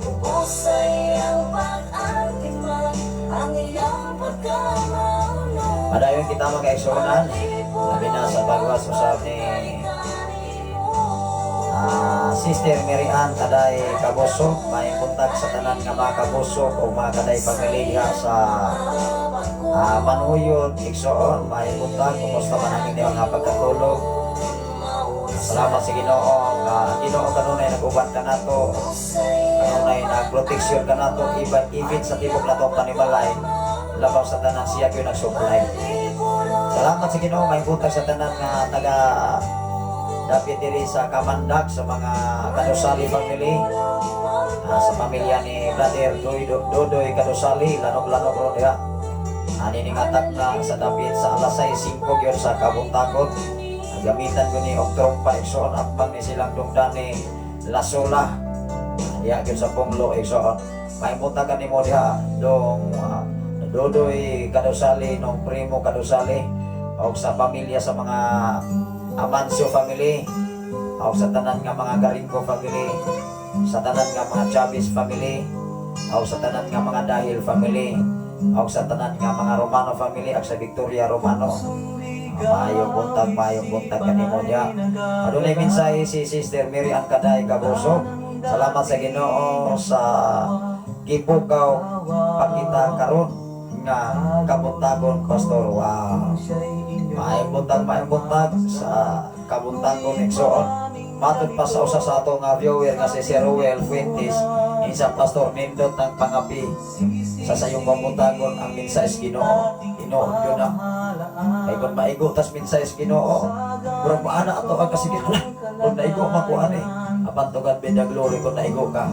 Ubos sa iyang pag-antiman ang iyang pagkamauno. Padayon kita, mga igsuonan. Labi na sa pagwas usab ni Sister Mary Ann Kaday Kabusok. May buntag sa tanan nga mga Kabusok o mga Kaday family diha sa Manuyod, igsoon. May buntag, kumusta man ang inyong mga pagkatulog? Salamat sa Ginoo nga ang Ginoo kanunay nag-uban kanato. Kanunay nagproteksyon kanato even even sa tibok natong panimalay. Labaw sa tanan, siya gyud nag-supply. Salamat sa Ginoo, may buntag sa tanan nga taga dapit diri sa Kamandag sa mga Kadosali family. Sa pamilya ni Brother Dodoy Kadosali, lanog-lanog ron diha. Ani ni nga na sa dapit sa alas 6:05 gyud sa Kabuntagon. Ang gamitan ko ni og trompa, igsoon, atbang ni silang dungdani Lasola. Diha gyud sa Punglo, igsoon. May buntag kanimo diha dong Dodoy Kadosali, nung Primo Kadosali o sa pamilya sa mga Amancio family o sa tanan nga mga Garingo family, sa tanan nga mga Chavez family o sa tanan nga mga Dahil family o sa tanan nga mga Romano family at sa Victoria Romano. Maayong buntag kanimo diha. Adunay mensahe si Sister Mary Ann Kaday Kabusok. Salamat sa Ginoo sa gipukaw pakita karon nga kabuntagon, Pastor. Wow. Maayong buntag sa kabuntagon, igsoon. Matod pa sa usa sa ato nga viewer nga si Sir Ruel Fuentes, isa pastor nindot ng pangapi sa sayong kabuntagon ang mensahe sa Ginoo. Tinuod yun na. Kay kung maigo tas mensahe sa Ginoo, murag maana ato ang kasige, hala. Kung naigo makuan eh. Apan to God be the glory kung naigo ka.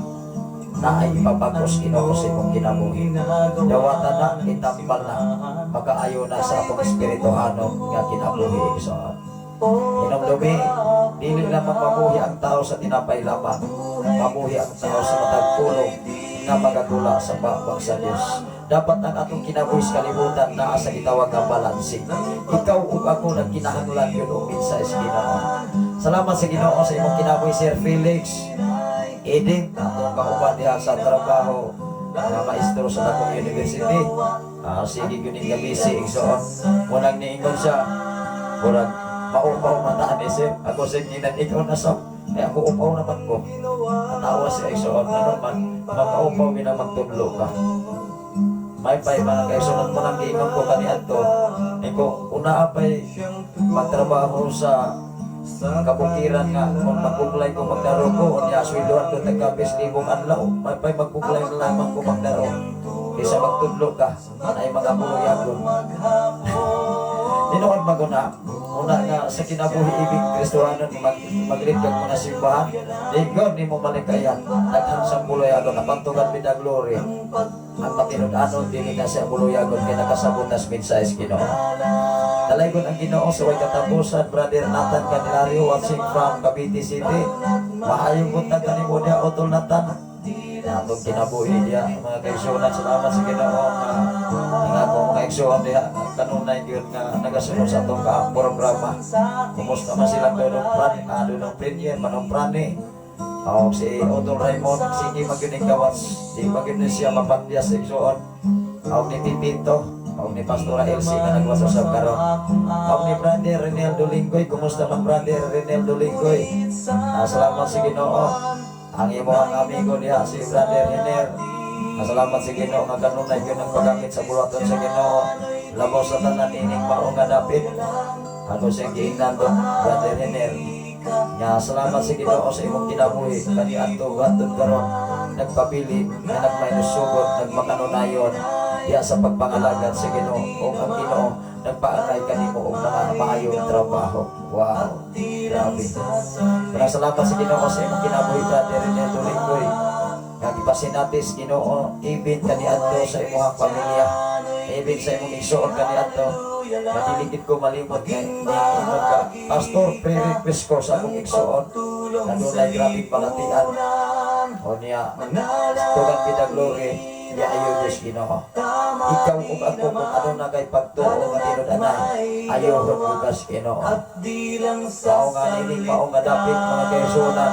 Naay ipabag-os, Ginoo, sa imong kinabuhi. Dawata na, itambal na, makaayo na sa atong espirituhanon nga kinabuhi, igsoon. Hinumdumi, dili lamang mabuhi ang tao sa tinapay lamang. Mabuhi ang tao sa matag pulong nga magagula sa babag sa Dios. Dapat ang atong kinabuhi sa kalibutan naa sa gitawag nga balansing. Ikaw ug ako nagkinahanglan yun og mensahe sa Ginoo. Salamat sa Ginoo sa imong kinabuhi, Sir Felix. Eding, atong kauban diha sa trabaho nga maestro sa Dakong University. Ah, sige gyud ning busy, igsoon. Munang niingon siya, murag maupaw man ni sir. Ako sa ginan ikaw na sa eh, ako upaw naman ko. Natawa siya, igsoon, ano man makaupaw gina magtudlo ka. May pay mga kaigsoon mo nang giingon ko kaniadto. Iko una pay magtrabaho sa kabukiran nga kung magbuglay ko magdaro ko, unya sweldohan ko tag kapis libong adlaw, may pay magbuglay na lamang ko magdaro kaysa magtudlo ka ay mga buluyagon. Tinuod maguna una nga sa kinabuhi ibig Kristohanon maglid kag mga simbahan, di God nimo malikayan daghan sa buluyagon. Apan to God be the glory, ang matinud-anon dili na siya buluyagon kay nakasabot nas mensahe sa Ginoo. Dalaygon ang Ginoo sa way katapusan. Brother Nathan Candelario watching from Cavite City. Maayong buntag kanimo diha, Utol Nathan. Atong kinabuhi diha, mga kaigsuonan, salamat sa Ginoo nga ang akong mga igsuon diha kanunay gyud nga nagasunod sa atong ka programa. Kumusta man sila Dudong Pran, Dudong Premier, Manong Prani. Oh, si Utol Raymond, sige magyuning gawas. Di magyud siya mapandyas, igsuon. Og ni Pipito, og ni Pastora Elsie nga nagwasasab karon. Og ni Brother Renel Dolinggoy, kumusta man, Brother Renel Dolinggoy? Ah, salamat sa Ginoo. Ang imo ang amigo diha si Brother Renel. Ah, salamat sa Ginoo nga kanunay gyud ang paggamit sa buhaton sa Ginoo. Labaw sa tanan ining mao nga dapit. Ako siyang giingnan do, Brother Renel. Nga salamat sa Ginoo sa imong kinabuhi kaniadto hantod karon nagpabili nga nagmaynusugod, nagmakanunayon diha sa pagpangalagad sa Ginoo ug ang Ginoo nagpaangay kanimo og mga maayong trabaho. Wow, grabe. Maraming salamat sa Ginoo sa imong kinabuhi, Brother Renel Dolinggoy. Nga gipasinati sa Ginoo ibin kaniadto sa imong pamilya. Ibin sa imong igsuon kaniadto. Madilikid ko malimot kay niingon ka, "Pastor, pre-request ko sa akong igsuon. Kanunay grabing balatian." O niya, to God be the glory, niya ayo Diyos Ginoo. Ikaw ug ako kung ano na kay pagtuo nga tinud-anay, ayohon bugas Ginoo. Mao nga nining mao nga dapit, mga kaigsuonan,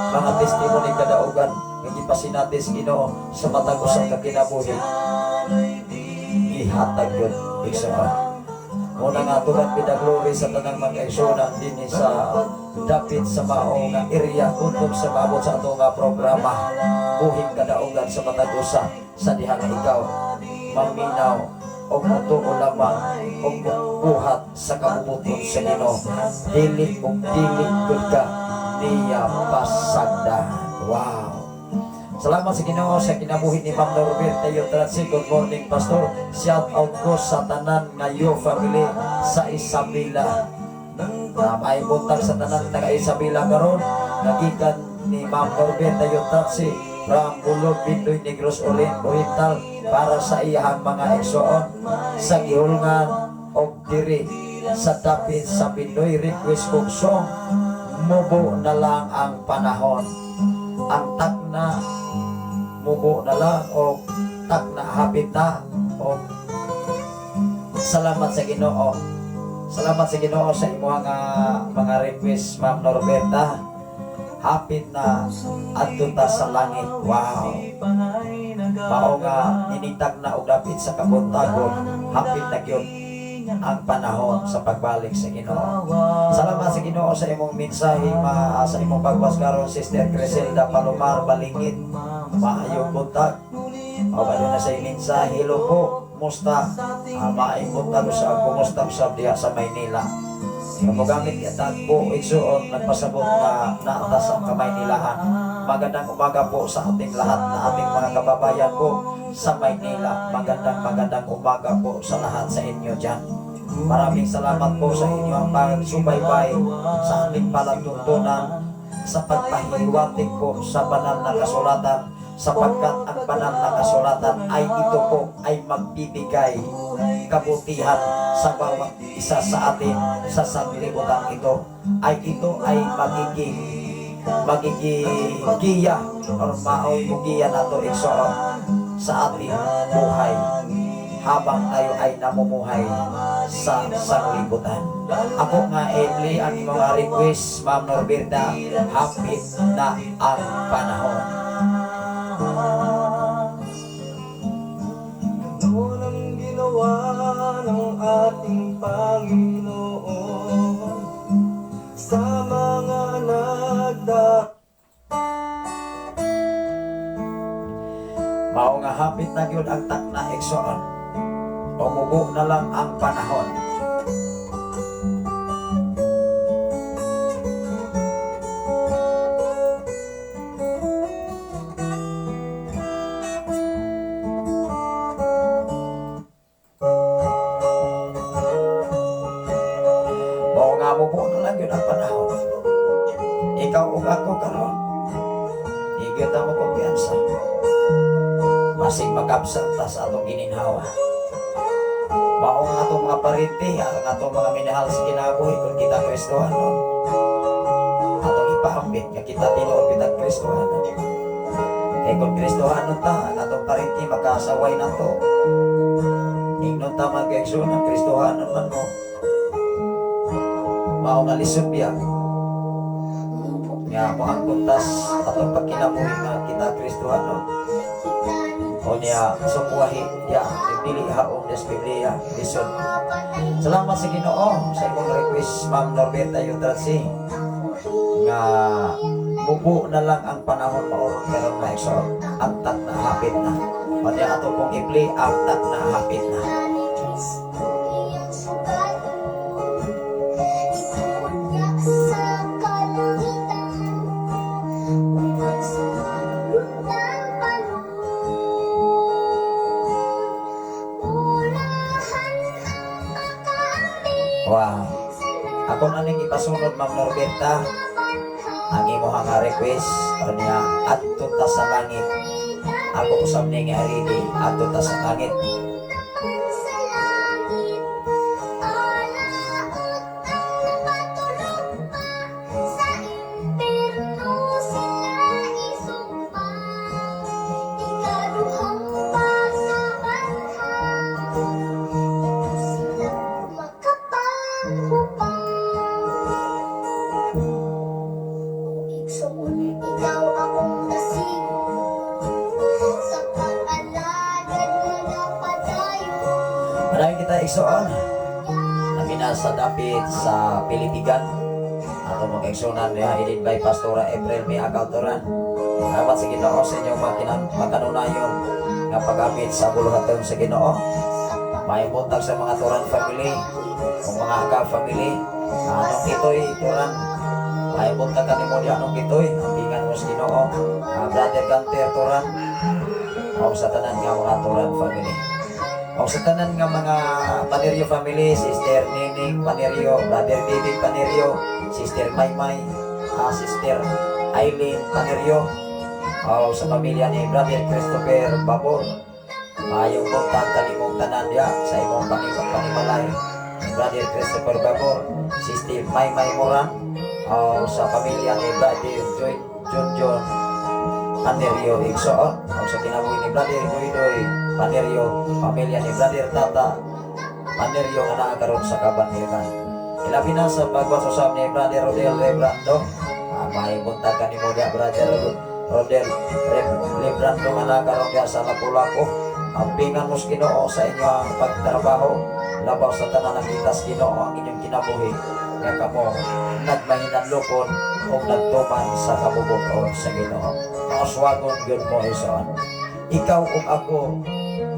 mga testimony kadaugan nga gipasinati sa Ginoo sa matag usa ka kinabuhi. Gihatag yun, igsoon. Muna nga to God be the glory sa tanang mga kaigsuonan dinhi sa dapit sa mao nga area kutob sa maabot sa ato nga programa Buhing Kadaugan sa matag usa sa diha nga ikaw maminaw og motuo lamang og buhat sa kabubut-on sa Ginoo, dili ug dili gud ka niya pasagdan. Wow. Salamat sa Ginoo sa kinabuhi ni Ma'am Norberta Yotratsi. Good morning, Pastor. Shout out ko sa tanan nga yo family sa Isabela. May buntag sa tanan taga Isabela karon. Nagikan ni Ma'am Norberta Yotratsi from Bulog, Bindoy, Negros Oriental para sa iyahang mga igsoon sa gihulngan og diri sa dapit sa Bindoy, request kog song "Mubo na Lang ang Panahon". Ang takna mubo na lang o takna hapit na o salamat sa Ginoo. Salamat sa Ginoo sa imong mga request, Ma'am Norberta. Hapit na adto ta sa langit. Wow. Mao nga initag na og dapit sa kabuntagon, hapit na gyud ang panahon sa pagbalik sa Ginoo. Salamat sa Ginoo sa imong mensahe ma sa imong pagwas karon, Sister Criselda Palomar Balingit. Maayong buntag. O na sa mensahe, hello po. Kumusta? Maayong buntag sa kumusta sa diha sa Maynila. Nga mogamit kita po igsuon nagpasabot nga naata sa Kamaynilaan. Magandang umaga po sa ating lahat na ating mga kababayan po sa Maynila. Magandang magandang umaga po sa lahat sa inyo dyan. Maraming salamat po sa inyo ang pagsubaybay sa ating palatuntunan sa pagpahiwatig po sa banal na kasulatan sa Sapagkat ang banal na kasulatan ay ito po ay magbibigay kabutihan sa bawat isa sa atin sa sanlibutan ito, ay ito ay magiging magiging giya or maoy mugiya nato, igsoon, sa ating buhay habang tayo ay namumuhay sa sanglibutan. Ako nga Emily, ang mga request, Ma'am Norberta, "Hapit na ang Panahon." Noon ang ginawa ng ating Panginoon sa mga nagda Mao nga hapit na gyud ang takna, igsoon. Umubo na lang ang panahon. Mao nga mubo na lang gyud ang panahon. Ikaw ug ako karon, di kita mo kumpiyansa. Masig makabsat ta sa atong gininhawa. Mao nga atong mga parente, ang atong mga minahal sa kinabuhi, kung kita Kristohanon, atong ipaambit nga kita tinuod kita Kristohanon. Kay kung Kristohanon ta, ang atong parente makasaway nato. Ingnon ta mga kaigsoon, Kristohanon man mo. Mao nga lisod biya nga mo ang kuntas atong pagkinabuhi nga kita Kristohanon. O niya, sukwahi, ya, dili haom des Biblia, lisod. Salamat sa Ginoo sa imong request, Ma'am Norberta Yutratsi, nga mubo na lang ang panahon, maurong karon, mga igsoon. Ang takna hapit na. O niya ato pong i-play ang "Takna Hapit Na." Sa kalangitan upang sumalundang balon. Ulahan ang makaambit Wow. Ako na ning ipasunod, Ma'am Norberta, ang imong nga request. O niya, "Adto Ta sa Langit." Ako usab ni nga ready, "Adto Ta sa Langit." Sa langit alaot ang nakatulog pa, sa impierno sila isumpa. Ikaduhang pagkabanhaw, ito sila makapanghupang. O igsoon, ikaw akong dasigon sa pag-alagad mga padayon. Maraming kita, igsoon. Kami na sa dapit sa Pilipigan. Ato mga igsunan niya, headed by Pastora April May Akaltoran. Salamat sa Ginoo sa inyong mga makanunayon nga paggamit sa buluhaton sa Ginoo. May buntag sa mga Turan family, o mga Aga family. Anong Kitoy Turan? May buntag kanimo di, anong Kitoy? Ampingan mo sa Ginoo. Brother Ganter Turan. O sa tanan nga mga Turan family. O sa tanan nga mga Panerio family, Sister Nining Panerio, Brother David Panerio, Sister Maymay, Sister Eileen Panerio, o sa pamilya ni Brother Christopher Babor, mayong buntag kanimong tanan diya sa imong panimalay. Brother Christopher Babor, Sister Maymay Moran, o sa pamilya ni Brother Joy John John Panerio igsoon, o sa kinabuhi ni Brother Doy Panerio, pamilya ni Brother Tata Panerio nga naa karon sa Kabanhiran. Ilabi na sa pagwasusab ni Brother Rodel Lebrando. May buntag kanimo diya, Brother Rodel Lebrando, nga naa karon diya sa Lapu-Lapu. Ampingan mo sa Ginoo sa inyong pagtrabaho. Labaw sa tanan, nakita sa Ginoo ang inyong kinabuhi nga kamo nagmahinanlukon o nagtuman sa kabubut-on sa Ginoo. Mauswagon gyud mo, igsoon. Ikaw ug ako,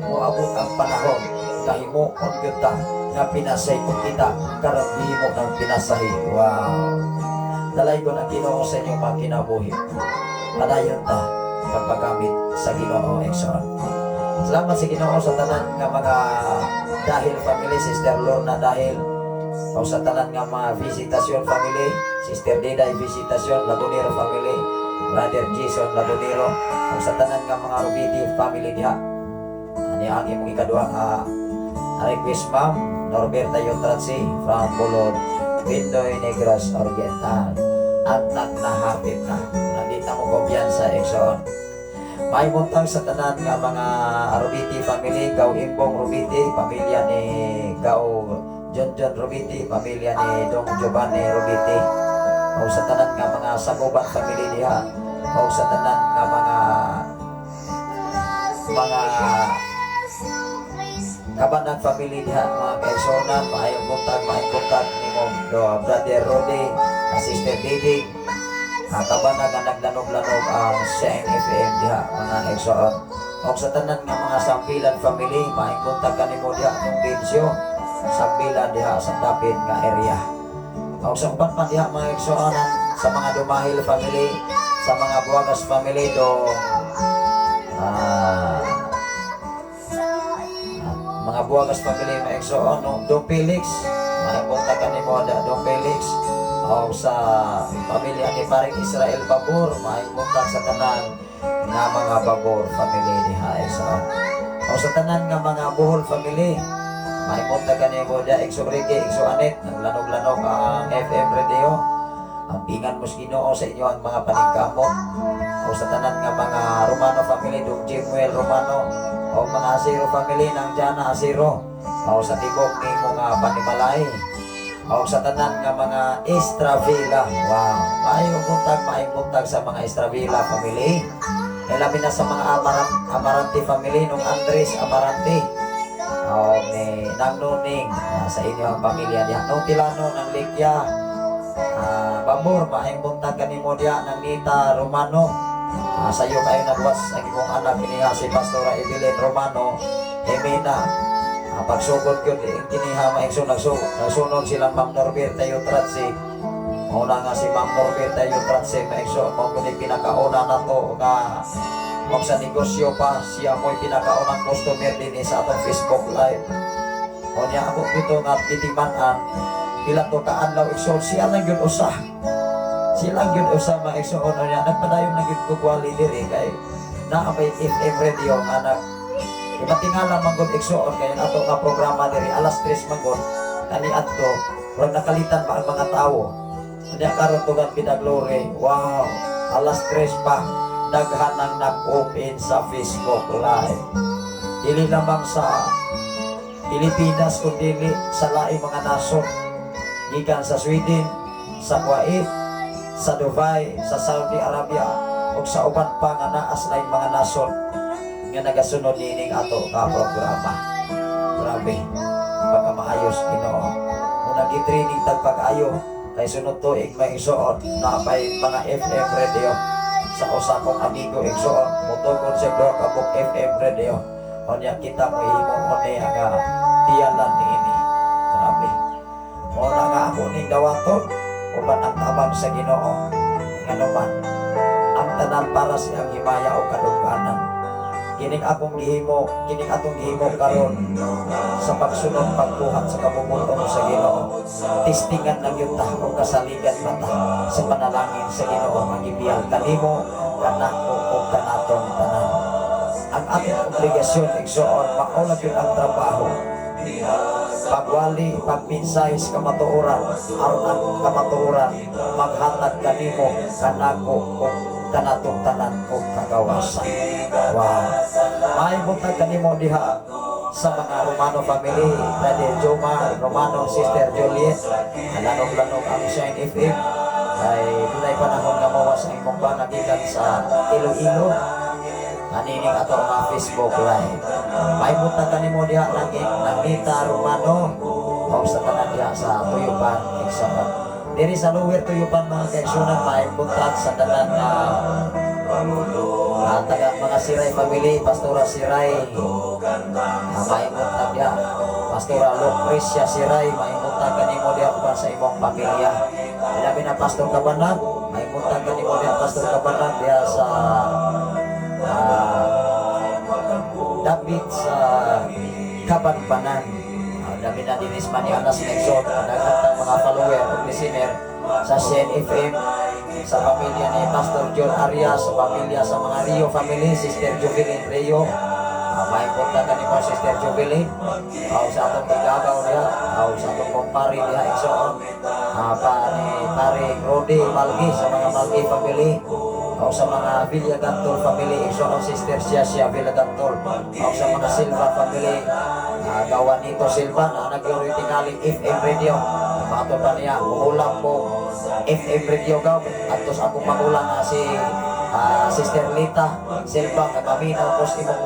moabot ang panahon nga himuon gyud ta nga pinasahi kung kita karon gihimo ng pinasahi. Wow. Dalaygon ang Ginoo sa inyong mga kinabuhi. Padayon ta pagpagamit sa Ginoo, igsoon. Salamat sa Ginoo sa tanan nga mga Dahil family, Sister Lorna Dahil, o sa tanan nga mga Visitasyon family, Sister Diday Visitasyon, Lagunero family, Brother Jason Labonero ug sa tanan nga mga Rubiti family diha. Ani ang imong ikaduha nga request, Ma'am Norberta Yotratsi from Bulod, Bindoy, Negros Oriental. Antag na hapit na. Nandita mo kumpiyansa, igsoon. May buntag sa tanan nga mga Rubiti family, Gaw Imbong Rubiti, pamilya ni Gaw John John Rubiti, pamilya ni Dong Giovanni Rubiti. O sa tanan nga mga Saguban family diha. O sa tanan nga mga Kabanag family diha, mga kaigsuonan, maayong buntag nimo do, Brother Rodi, Sister Diding, Kabanag nga naglanog-lanog ang CNFM diha, mga kaigsoon. O sa tanan nga mga Sambilan family, maayong buntag kanimo diha nung Bensyo, Sambilan diha sa dapit nga area. O sa uban pa diha, mga kaigsuonan, sa mga Dumahil family, sa mga Buagas family do mga Buagas family, mga igsoon, no? Dong Felix, maayong buntag kanimo da, Dong Felix, o sa pamilya ni Paring Israel Babur, maayong buntag sa tanan nga mga Babur family diha, igsoon. O sa tanan nga mga Buhol family, maayong buntag kanimo da, Igso Ricky, Igso Anet, naglanog-lanog ang FM radio. Ang pingan mo sa Ginoo sa inyo ang mga paningkamot. O sa tanan nga mga Romano family, Dong Jimuel Romano, o mga Asiro family ng Jana Asiro, o sa tibok ni mga panimalay, o sa tanan nga mga Estravilla. Wow, maayong buntag sa mga Estravilla family. Labi na sa mga Amarante family nung Andres Amarante. O ni Nang Nuning, sa inyo ang pamilya diha. Nung Tilano ng Likya, Babur, maayong buntag kanimo diha ng Nita Romano. Sa iyo kayo nagwas ang imong anak kiniha si Pastora Evelyn Romano Emina. Pagsugod yun, kiniha maigso nagsunod silang Ma'am Norberta Yutratsi. Mauna nga si Ma'am Norberta Yutratsi, maigso mao gud pinakauna na to nga og sa negosyo pa siya mo'y pinakaunang customer din sa atong Facebook Live. O niya ako dito nga gitiman-an pila to kaadlaw, igsoon, siya lang yun usa. Sila gyud usa, mga igsoon. Niya nagpadayon na gyud ko gwali diri kay naa may FM radio nga nag imatingala man gud, igsoon, kay ang ato nga programa diri alas 3 man gud kani adto, murag nakalitan pa ang mga tawo. Nya karon, to God be the glory. Wow, alas 3 pa daghan ang nag-open sa Facebook Live, dili lamang sa Pilipinas kundi sa laing mga nasod, gikan sa Sweden, sa Kuwait, sa Dubai, sa Saudi Arabia ug sa uban pa nga naa sa laing mga nasod nga nagasunod niining ato ka programa. Grabe, pagkamaayos Ginoo. Kung nag-training tag pag-ayo kay sunod tuig, may isuot na pay mga FM radio sa usa kong amigo, igsuon, motugod sa duha ka buok FM radio. Unya kita mo himo mo ni nga piyalan niini. Grabe. Mao na nga ako ning dawaton uban ang tabang sa Ginoo, nganuman ang tanan para sa iyang himaya o kadungganan. Kining akong gihimo, kining atong gihimo karon sa pagsunod, pagbuhat sa kabubut-on sa Ginoo, testingan lang gyud ta o kasaligan ba ta sa panalangin sa Ginoo nga gibiyal kanimo, kanako o kanatong tanan. Ang atong obligasyon, igsoon, mao lang gyud ang trabaho, pagwali, pagmensahe sa kamatuoran aron ang kamatuoran maghatag kanimo, kanako o kanatong tanan o kagawasan. Wow, may buntag kanimo diha sa mga Romano family, Brother Jomar Romano, Sister Juliet. Lanog-lanog ang Shine FM ay dunay panahon nga mawas ang imong bana gikan sa Iloilo anining ato nga Facebook Live. May buntag kanimo diha ng Nita Romano o sa tanan diha sa Tuyupan, igsoon. Diri sa Lower Tuyupan, mga kaigsunan, may buntag sa tanan nga taga mga Siray family, Pastora Siray. May buntag diha. Pastora Lucrecia Siray, may buntag kanimo diha uban sa imong pamilya. Labi na Pastor Kabanag, may buntag kanimo diha, Pastor Kabanag, diha sa dapit sa Kabanbanan. Dami na dinis man ni Anas Nexon, daghan tang mga follower o listener sa CNFM. Sa pamilya ni Pastor John Arias, sa pamilya sa mga Rio family, Sister Jubilin Rio. May punta kanimo, Sister Jubilin. Sa atong igagaw diha, sa atong kumpare diha, igsoon. Pa ni Pare Rodi Malgi, sa mga Malgi family. O sa mga Villagantol family, igsoon, Sister Siasia Villagantol. O sa mga Silva family, gawa nito Silva na nagyoroy tingali FM radio. Mato pa niya, ulam po FM radio gaw. Atos akong magulang nga si Sister Lita Silva, kay maminaw ko sa imong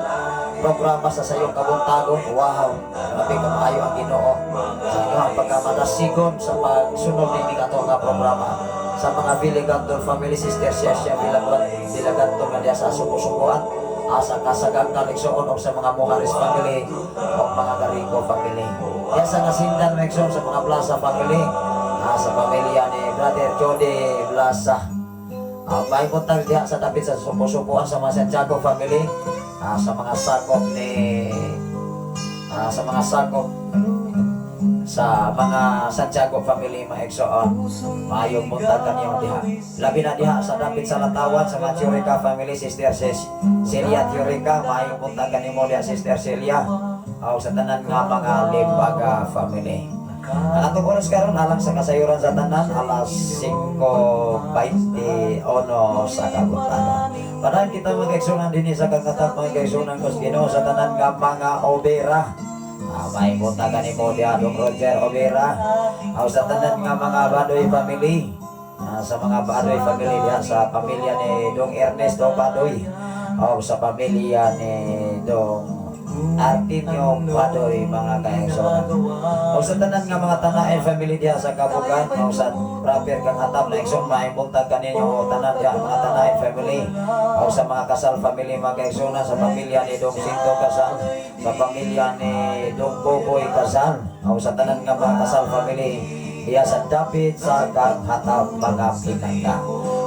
programa sa sayong kabuntagon. Wow, grabe ka maayo ang Ginoo sa inyong pagkamanasigon sa pagsunod ni ato nga programa. Sa mga Villagantol family, Sister Siasia Villagantol nga diya sa suko-sukuan, asa kasagangkan, igsoon, og sa mga Muharis family o mga Garigo family. Diya sa Nasindan, igsoon, sa mga Plaza family, sa pamilya ni Brother Jody Plaza. May buntag diha sa dapit sa suko-sukuan, sa mga Santiago family, sa mga sakop ni sa mga sakop sa mga Santiago family, mga igsoon. Maayong buntag kaniyong diha. Labi na diha sa dapit sa Lantawan, sa mga Tiorica family, Sister Celia Tiorica, maayong buntag kanimo diha, Sister Celia. O sa tanan nga mga Limbaga family. Ang atong oras karon, alang sa kasayuran sa tanan, alas 5:21 sa kabuntagon. Padayon kita, mga kaigsunan, dinhi sa kagatap, mga kaigsunan ko sa Ginoo, sa tanan nga mga Obera. May buntag kanimo diha, Dong Roger Obera. O sa tanan nga mga Badoy family. Sa mga Badoy family diha, sa pamilya ni Dong Ernesto Badoy. O sa pamilya ni Dong Artemio Badoy, mga kaigsunan. O sa tanan nga mga Tanaen family diha sa Kabugan, o sa proper kang atap na, igsoon, maayong buntag kaninyo tanan diha, mga Tanaen family. O sa mga Kasal family, mga kaigsunan, sa pamilya ni Dong Sinto Kasal, sa pamilya ni Dong Boboy Kasal, o sa tanan nga mga Kasal family diha sa dapit sa kang hatap, mga pinangga.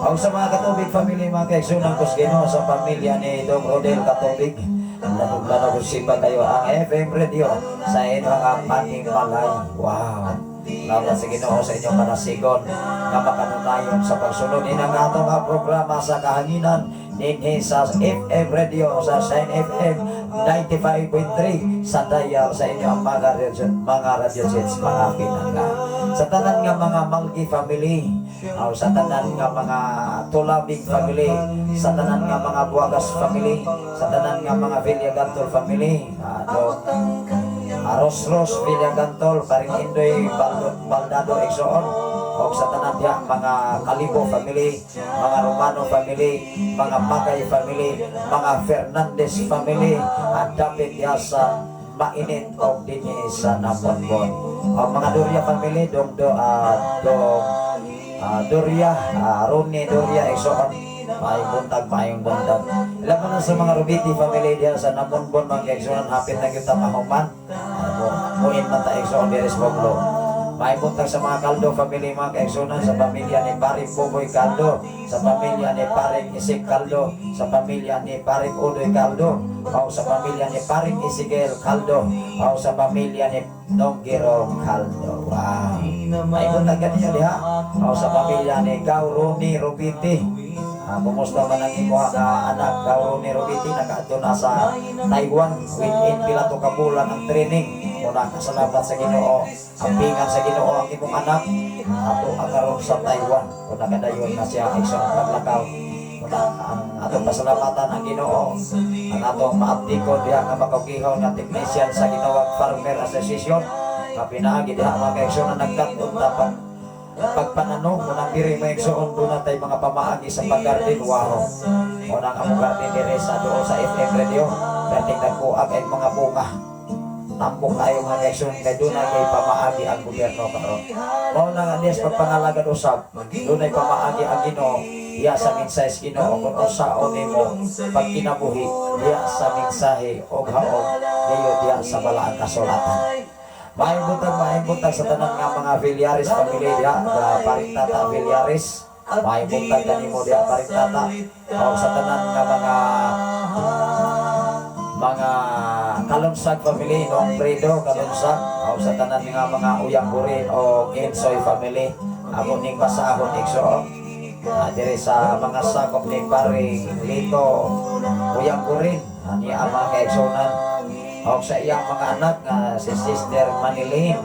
O sa mga Katubig family, mga kaigsunan ko sa Ginoo, sa pamilya ni Dong Rodel Katubig. Lanog-lanog siba kayo ang FM radio sa inyong panimalay. Wow! Salamat sa Ginoo sa inyong kanasigon nga makanunayon sa pagsunod ini ang atong nga programa sa kahanginan dinhi sa FM radio sa Shine FM 95.3 sa dial sa inyong mga radio sets, mga pinangga. Sa tanan nga mga Malgi family, o sa tanan nga mga Tulabing family, sa tanan nga mga Buagas family, sa tanan nga mga Villagantol family, do Aros Ros Villagantol, Paring Indoy Baldado, igsoon, o sa tanan diha mga Kalibo family, mga Romano family, mga Makay family, mga Fernandez family, at dapit diha sa mainit og dinhi sa Namonbon. O mga Doria family, dong do dong Doria, Ronnie Doria, igsoon. Maayong buntag, maayong buntag. Laban na sa mga Rubiti family diha sa Namonbon, mga igsoon, hapit na kita mahuman. Muin man ta, igsoon, diri sa Boglo. Maayong buntag sa mga Caldo family, mga kaigsunan, sa pamilya ni Paring Boboy Caldo, sa pamilya ni Paring Isik Caldo, sa pamilya ni Paring Udoy Caldo, o sa pamilya ni Paring Isigel Caldo, o sa pamilya ni Dong Girong Caldo. Wow. Maayong buntag kaninyo diha. O sa pamilya ni Gauroni Rubiti. Kumusta man ang imo nga anak, Gauroni Rubiti, nakaadto na sa Taiwan within pila to ka bulan ang training. Muna kasalamat sa Ginoo, ang pingan sa Ginoo ang imong anak ato ang karon sa Taiwan. Kung nakadayon na siya, igsoon, paglakaw. Muna ang atong pasalamatan ang Ginoo, ang atong maaptikon diha nga makaugihaw nga technician sa ginawag Farmer Association. Kapinaagi diha, mga kaigsoon, na nagkat-on ta pag pagpananom mo nang diri, mga igsoon, doon natay mga pamaagi sa paggarden. Wow, mo nang among garden diri sa duol sa FM radio, perting nagkuag ay mga bunga. Tambok tayo, mga kaigsoon, kay doon na kay pamaagi ang gobyerno karon. Mao na nga diya sa pagpangalagad usab, doon ay pamaagi ang Ginoo diya sa mensahe sa Ginoo kung unsaon nimo pagkinabuhi diya sa mensahe og haog dayo diya sa balaang kasulatan. Maayong buntag, maayong buntag sa tanan nga mga Villares family diha, da Paring Tata Villares. Maayong buntag kanimo diha, Paring Tata. O sa tanan nga mga Kalunsag family, Nong Fredo Kalunsag, o sa tanan nga mga Uyang Burin o Ensoy family. Ako ning basahon, igsoon. Diri sa mga sakop ni Paring Lito Kuyang Kurin, niya ang mga kaigsunan o sa iyang mga anak nga si Sister Manilyn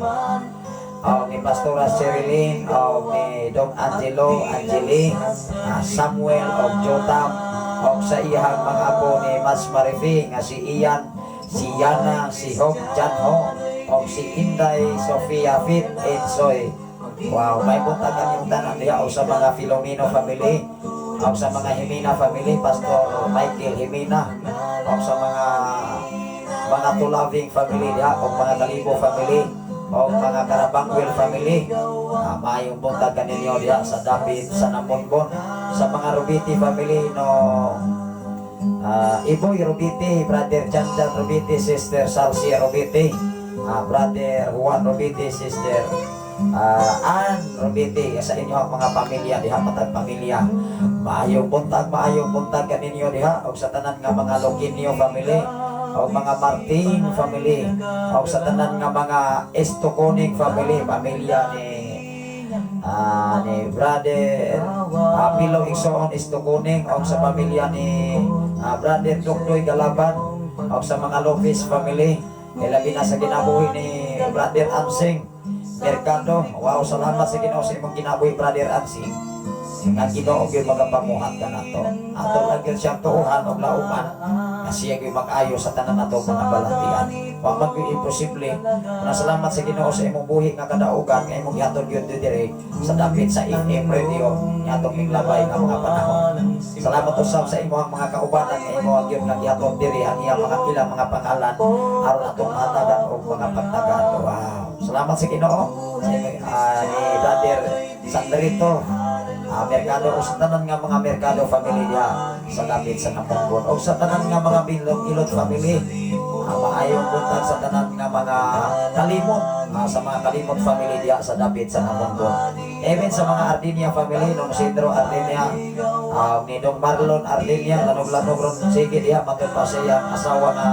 o ni Pastora Sherilyn o ni Dong Angelo Angeli, Samuel o Jotam, o sa iyang mga apo ni Mas Marifi nga si Ian, si Yana, si Hope Janho o si Inday Sofia Fit Ensoy. Wow, may buntag ang yung tanan diha o sa mga Filomeno family o sa mga Jimena family, Pastor Michael Jimena, o sa mga Tulabing family diha o mga Kalibo family o mga Karabangwil family. Maayong buntag kaninyo diha sa dapit sa Namonbon, sa mga Rubiti family no, Iboy Rubiti, Brother Janjan Rubiti, Sister Salsia Rubiti, Brother Juan Rubiti, Sister Ann Rubiti, sa inyo ang mga pamilya diha, matag pamilya. Maayong buntag kaninyo diha og sa tanan nga mga Loquinio family o mga Martin family o sa tanan nga mga Estoconing family, pamilya ni Brother Pilo Igsoon Estoconing o sa pamilya ni Brother Dukdoy Galaban o sa mga Lopez family, ilabi na sa kinabuhi ni Brother Ansing Mercado. Wow, salamat sa Ginoo sa imong kinabuhi, Brother Ansing, nga Ginoo gyud magapamuhat ka nato. Ato lang gyud siyang tuohan og lauman nga siya gyud mag-ayo sa tanan nato mga balatian. Wa man gyud imposible na. Salamat sa Ginoo sa imong buhi nga kadaugan nga imong gihatod gyud diri sa dapit sa FM radio nga atong miglabay nga mga panahon. Salamat usab sa imong mga kaubanan nga imong gyud nga gihatod diri ang iyang mga ilang mga pangalan aron atong mahatagan og mga pagtagaan. Wow, salamat sa Ginoo sa imong ni Brother Sandrito Mercado o sa tanan nga mga Mercado family diha sa dapit sa Namonbon o sa tanan nga mga Bilog Ilot family. Maayong buntag sa tanan nga mga Kalimot, sa mga Kalimot family diha sa dapit sa Namonbon. Even sa mga Ardinia family nung Sidro Ardinia, ni Dong Marlon Ardinia, lanog-lanog ron sige diha matod pa sa iyang asawa nga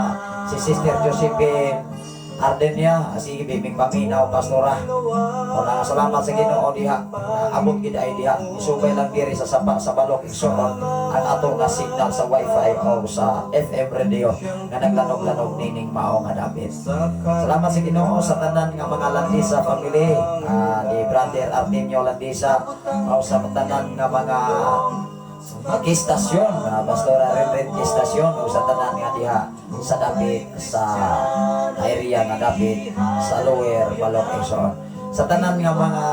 si Sister Josephine Ardenia. Sige biming paminaw, pastora. Wala, salamat sa Ginoo diha. Abot gid ay diha. Isubay lang diri sa sapa sa Balok Igsoon ang ato nga signal sa wifi o sa FM radio nga naglanog-lanog nining mao nga dapit. Salamat sa Ginoo sa tanan nga mga Landisa family, ni Brother Artemio Landisa o sa tanan nga mga Kistasyon, Pastora Renren Kistasyon o sa tanan nga diha sa dapit sa area nga dapit sa Lower Balok Igsoon. Sa tanan nga mga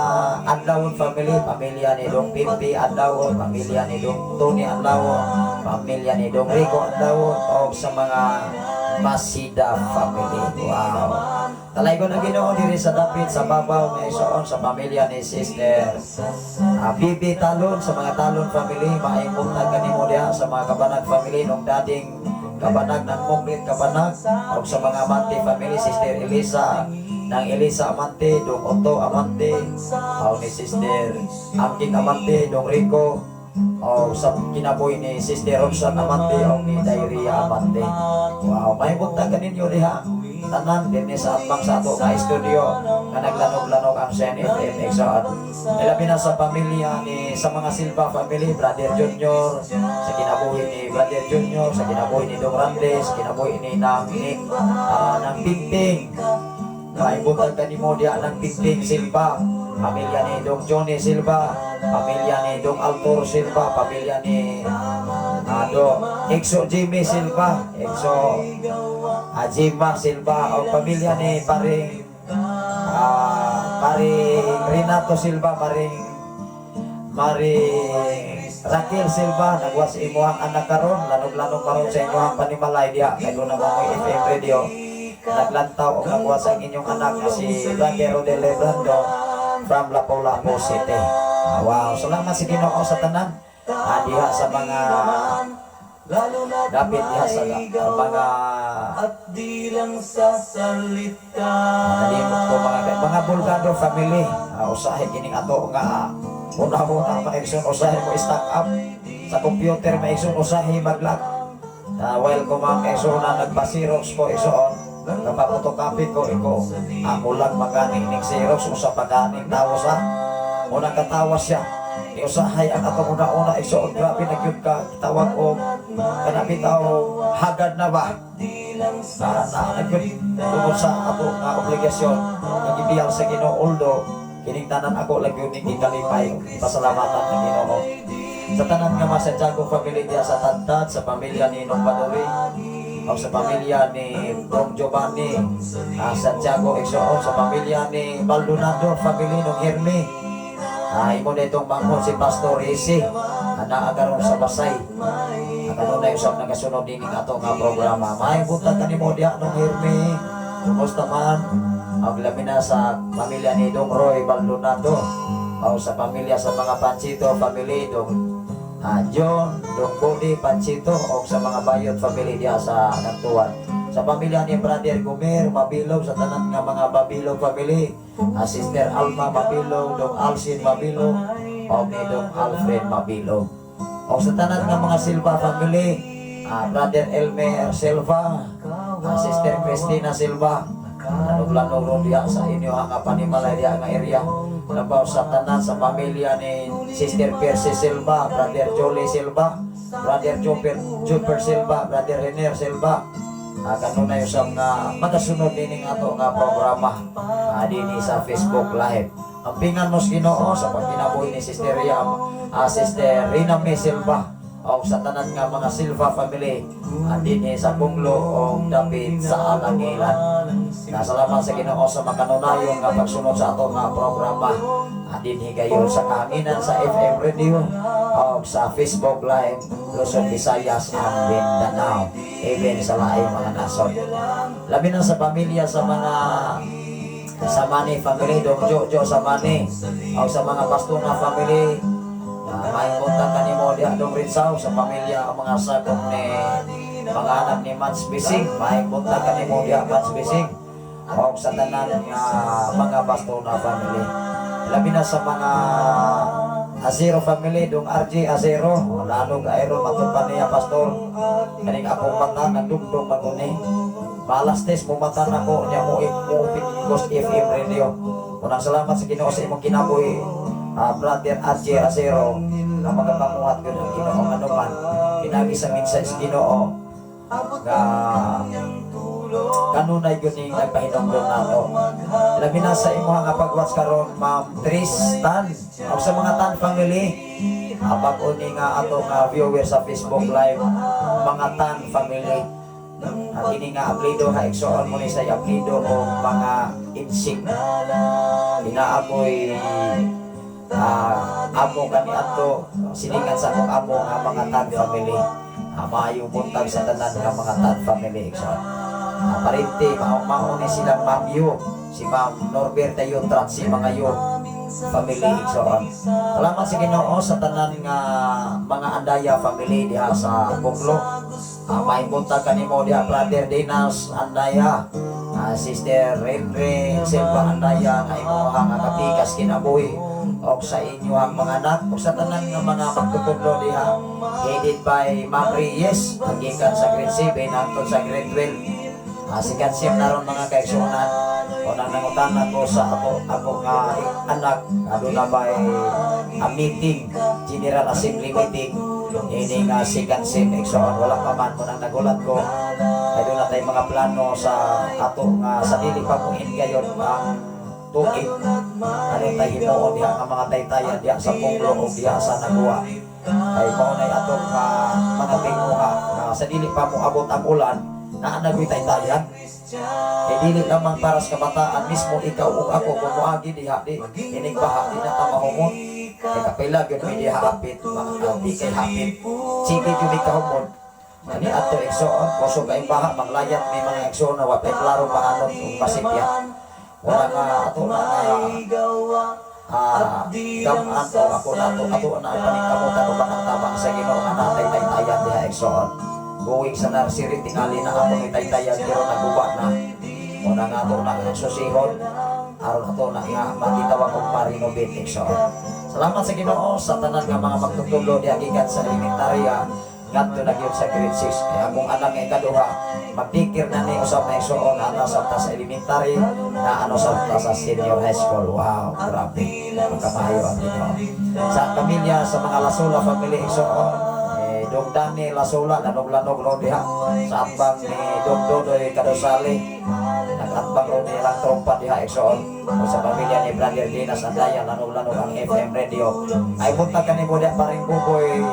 Adlawon family, pamilya ni Dong Pimpi Adlawon, pamilya ni Dong Tony Adlawon, pamilya ni Dong Rico Adlawon, o sa mga Masida family. Wow. Talaygon ang Ginoo diri sa dapit sa babaw nga igsoon sa pamilya ni Sister Bibi Talon, sa mga Talon family, maayong buntag kanimo diha sa mga Kabanag family nung Dading Kabanag ng Munglit Kabanag ug sa mga Amante family, Sister Elisa ng Elisa Amante, Dong Otto Amante, o ni Sister Angking Amante, Dong Rico, o sa kinabuhi ni Sister Roxanne Amante o ni Dairia Amante. Wow, may buntag kaninyo diha. Tanan dinhi sa atbang sa ato nga studio nga naglanog-lanog ang Sen FM Exxon. Ilabi na sa pamilya ni sa mga Silva family, Brother Junior, sa kinabuhi ni Brother Junior, sa kinabuhi ni Dong Randy, sa kinabuhi ni nang ni nang Pingping. May buntag kanimo diha ng Pingping Silva, pamilya ni Dong Johnny Silva, pamilya ni Dong Altor Silva, pamilya ni Do Exo Jimmy Silva, Exo Ajima Silva, o pamilya ni paring Renato Silva, paring Maring Raquel Silva, nagwas imo ang anak karon, lanog-lanog karon sa inyong panimalay diha kay doon naman mo FM radio. Naglantaw og nagwas ang inyong anak nga si Brother Rodel Lebrando from Lapu-Lapu City. Wow, salamat sa Ginoo sa tanan. Diha sa mga Lalo na dapit diha sa mga at di lang sa salita. Nalimot ko mga mga Bulgado family. Usahay kining ato nga una-una, mga igsoon, usahay mo stack up sa computer, mga igsoon, usahay maglag. While ko, mga igsoon, na nagpa-xerox ko, igsoon, nagpa-photocopy ko iko ako lang maganing ning xerox usa pa ganing tawo sa unang katawa siya. Ni usahay ang atong una-una, igsoon, grabe na gyud ka tawag og kana bitaw hagad na ba na na na gyud tungod sa ato nga obligasyon nga gibiyal sa Ginoo. Although kining tanan ako lang gyud ning gikalipay, pasalamatan ang Ginoo. Sa tanan nga mga Santiago family diya sa Tadtad, sa pamilya ni Nong Badoy o sa pamilya ni Dong Giovanni Santiago, igsoon, sa pamilya ni Maldonado family, nung Herme, imo na itong manghod si Pastor Isi naa karon sa Basay. Kanunay usab nagasunod dining ato nga programa. May buntag kanimo diha, nung Herme. Kumusta man? Ang labi na sa pamilya ni Dong Roy Maldonado o sa pamilya sa mga Panchito family, Dong John, Dong Bodi Panchito, o sa mga Bayot family diha sa Nagtuan. Sa pamilya ni Brother Gomer Mabilog, sa tanan nga mga Mabilog family, Sister Alma Mabilog, Dong Alcin Mabilog, o ni Dong Alfred Mabilog. O sa tanan nga mga Silva family, Brother Elmer Silva, Sister Christina Silva, Lanog-lanog ron diha sa inyo nga panimalay diha nga area. Labaw sa tanan sa pamilya ni Sister Percy Silva, Brother Jolie Silva, Brother Joper, Joper Silva, Brother Rener Silva. Kanunay usab nga magasunod dining ato nga programa dinhi sa Facebook Live. Ampingan mo sa Ginoo sa pagkinabuhi ni Sister Yam, Sister Rina May Silva, o sa tanan nga mga Silva family dinhi sa Bunglo o dapit sa Alangilan. Nasalamat sa Ginoo sa makanunayon nga pagsunod sa ato nga programa dinhi gayon sa kahanginan sa FM radio o sa Facebook Live, Luzon, Visayas and Mindanao, even sa laing mga nasod. Labi na sa pamilya sa mga Samani family, Dong Jojo Samani, o sa mga Pastuna family, may kontak kanimo diha, Dong Ritsaw, sa pamilya ang mga sakop ni mga anak ni Mans Bising, may kontak kanimo diha, Mans Bising, o sa tanan nga mga Pastuna family. Labi na sa mga Azero family, Dong RJ Azero, lalo ka aeron matod niya, pastor. Kaning akong mata nagdugdog maguni. Malas tes mo mata nako niya mo mo Ghost FM radio. Unang salamat sa Ginoo sa imong kinabuhi, Brother RJ Azero, nga magapanguhat gyud ang Ginoo anuman. Pinagi sa mensahe sa Ginoo nga kanunay gyud ning nagpahinumdom nato. Labi na sa imuha nga pag-watch karon, Ma'am Tristan, o sa mga Tan family, bag-o ni nga ato nga viewer sa Facebook Live, mga Tan family. Ang kini nga aplido ha, igsoon mo ni sa aplido o mga insik. Inaamoy amo kani ato silingan sa akong amo nga mga Tan family. Maayo buntag sa tanan nga mga Tan family, igsoon. Parente mao ni silang Ma'am Yu, si Ma'am Norberta Yutrat, si mga Yu family, igsoon. Salamat sa Ginoo sa tanan nga mga Andaya family diha sa Bunglo. May buntag kanimo diha, Brother Dinas Andaya. Sister Renre Silva Andaya nga imuha nga kapikas kinabuhi og sa inyo ang mga anak ug sa tanan nga mga magtutudlo diha headed by Ma'am Reyes gikan sa grade 7 hangtod sa grade 12. Sikat siyam na ron, mga kaigsuonan. O nang nangutana ko sa ako nga anak, aduna ba a meeting, General Assembly meeting, ini nga second sem, igsoon, wala pa man mo nang nagulat ko. Ay doon na tayo mga plano sa ato nga sa dili pa mong ingayon ang tuig. Ano tayo himuon diha nga mga taytayan diha sa Punglo o diha sa Nagua. Ay mao na atong nga mga tinguha nga sa dili pa mo abot ang ulan, naa na gyud taytayan. Kay dili lamang para sa kabataan, mismo ikaw ug ako kung moagi diha di ining baha, di na ta mahumot. Kay kapila gyud mi diha hapit, mga di kay hapit. Sige gyud mi kahumot. Ani ato, igsoon, kusog kay baha, manglayat may mga igsoon na wa pay klaro paano ug pasipya. Wala nga ato na nga gamaan o ako na ato na ang paningkamutan o tabang sa Ginoo nga natay taytayan diha, igsoon. Going sa nursery tingali na ako ni taytayan pero naguba na. Una nga ato na ang susihon aron ato na nga makita wa kong ma-renovate, igsoon. Salamat sa Ginoo sa tanan nga mga magtutudlo diha gikan sa elementarya. Ngadto na gyud sa grade 6. Kaya akong anak nga ikaduha, mag-daycare na ni usab na, igsuon, ana sa ta sa elementary na ano sa ta sa senior high school. Wow, grabe. Pagkamayo ang Ginoo. Sa pamilya, sa mga Lasula family, igsuon, eh, Dong Dani Lasula, lanog-lanog ro diha sa atbang ni Dong Dodoy Kadosali. Nag-atbang ro nilang trompa diha, igsuon. O sa pamilya ni Brother Dinas Andaya, lanog-lanog ang FM radio. Ay buntag kanimo diha, paring Buboy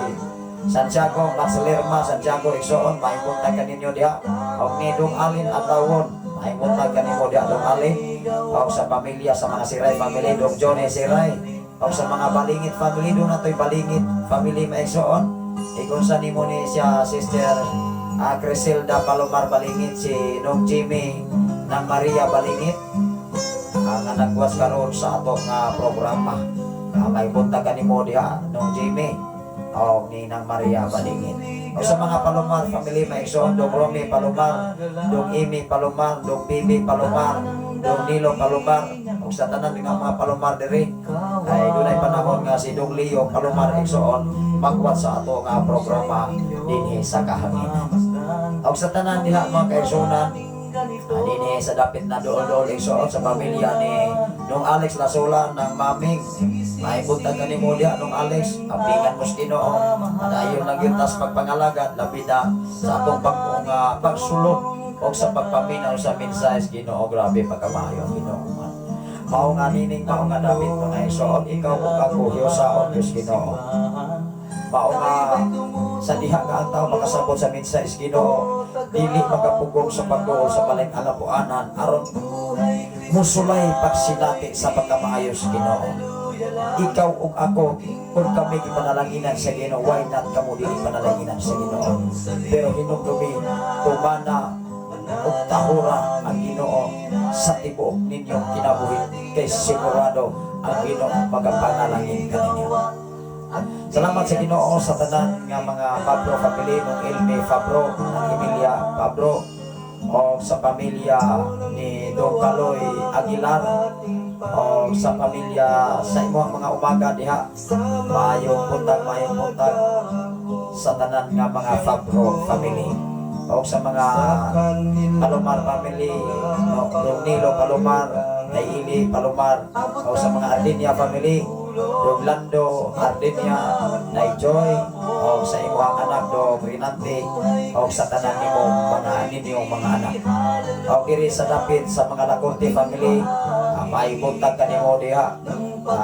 Santiago, Max Lerma, Santiago, igsuon, maayong buntag kaninyo diha. Og ni Dong Alin Atawon, maayong buntag kanimo diha, Dong Alin. Og sa pamilya sa mga Siray family, Dong Johnny Siray. Og sa mga Balingit family, doon nato'y Balingit family, maigsuon. Ikon sa nimo ni siya Sister Criselda Palomar Balingit, si Dong Jimmy ng Maria Balingit, ang nagwas karon sa ato nga programa. May buntag kanimo diha, Dong Jimmy o ni Nang Maria Balingit. O sa mga Palomar family, maigsoon, Dong Romy Palomar, Dong Amy Palomar, Dong Bibi Palomar, Dong Nilo Palomar, o sa tanan nga mga Palomar diri, ay dunay panahon nga si Dong Leo Palomar, igsoon, magwat sa ato nga programa dinhi sa kahanginan. O sa tanan diha, mga kaigsuonan, dinhi sa dapit na dool-dool, igsoon, sa pamilya ni Nung Alex Lasula ng Maming. May buntag kanimo diha, Nung Alex, apingan mo sa Ginoo. Padayon lang gyud tas pagpangalagad, labi na sa atong bag-ong pagsulod o sa pagpaminaw sa mensahe sa Ginoo. Grabe pagkamayo ang Ginoo man. Mao nga nining mao nga dapit, mga igsoon, ikaw ug ako hiusaon Dios Ginoo. Mao nga sa diha nga ang tao makasabot sa mensahe sa Ginoo, dili makapugong sa pagduol sa balay alapuanan aron musulay pagsinati sa pagkamaayo sa Ginoo. Ikaw ug ako, kung kami gipanalanginan sa Ginoo, why not kamo dili panalanginan sa Ginoo? Pero hinumdumi, tumana ug tahura ang Ginoo sa tibuok ninyong kinabuhi kay sigurado ang Ginoo magapanalangin kaninyo. Salamat sa Ginoo sa tanan nga mga Pablo family, nung Elme Fabro, ng Emilia Pablo, o sa pamilya ni Don Caloy Aguilar, o sa pamilya sa imong mga umaga diha. Maayong buntag, maayong buntag sa tanan nga mga Fabro family. O sa mga Palomar family, no, Don Nilo Palomar, Naili Palomar, o sa mga Ardinia family, Dong Lando Ardinia, Nay Joy, o sa imong anak Dong Rinante, o sa tanan nimo mga ninyong mga anak. O diri sa dapit sa mga Lacorte family, may buntag kanimo diha,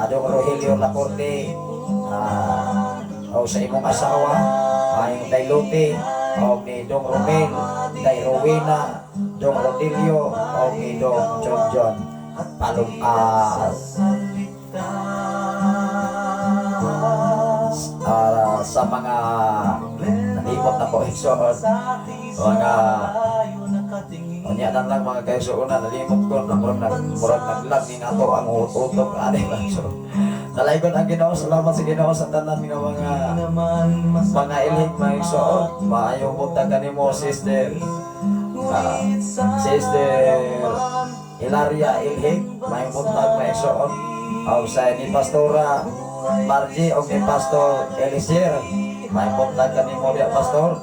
Dong Rogelio Lacorte, o sa imong asawa, maayong Dailote, o ni Dong Romel, Day Rowena, Dong Rodilio, o ni Dong John John. Palum, sa mga nalimot na po, igsoon, mga unya na lang, mga kaigsuonan, nalimot ko na murag naglag ni nato ang utok ani ba. So nalaygon ang Ginoo. Salamat sa Ginoo sa tanan nga mga ilhig, mga igsoon. Maayong buntag kanimo, Sister Hilaria Ilhig, maayong buntag, mga igsoon. O sa ni Pastora Margie o ni Pastor Elisir, maayong buntag kanimo diya, Pastor.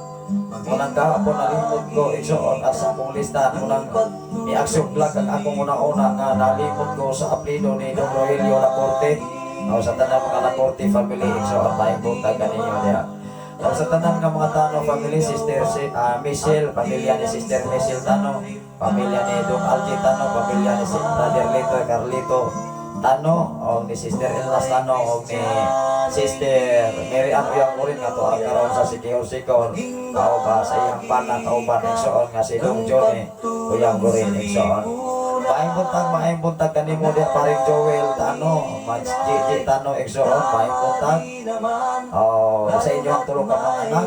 Unang kahapon nalimot ko, igsoon, asa akong lista unang ni action vlog ang akong una-una nga nalimot ko sa apelyido ni Don Rogelio Lacorte. O sa tanan mga Lacorte family, igsoon, maayong buntag kaninyo diha. O sa tanan nga mga Tano family, Sister si, Michelle, pamilya ni Sister Michelle Tano, pamilya ni Dong Algie Tano, pamilya ni si Brother Lito Carlito Tano, o ni Sister Elnas Tano, o ni Sister Mary Ann Uyang Urin nga to karon sa Sikihor Sikon, kauba sa iyang bana, kauban, igsoon, nga si Dong Johnny Uyang Gurin, igsoon. Maayong buntag kanimo diha, paring Joel Tano, Max GG Tano, igsoon, maayong buntag. Oh, sa inyo ang tulo ka mga anak.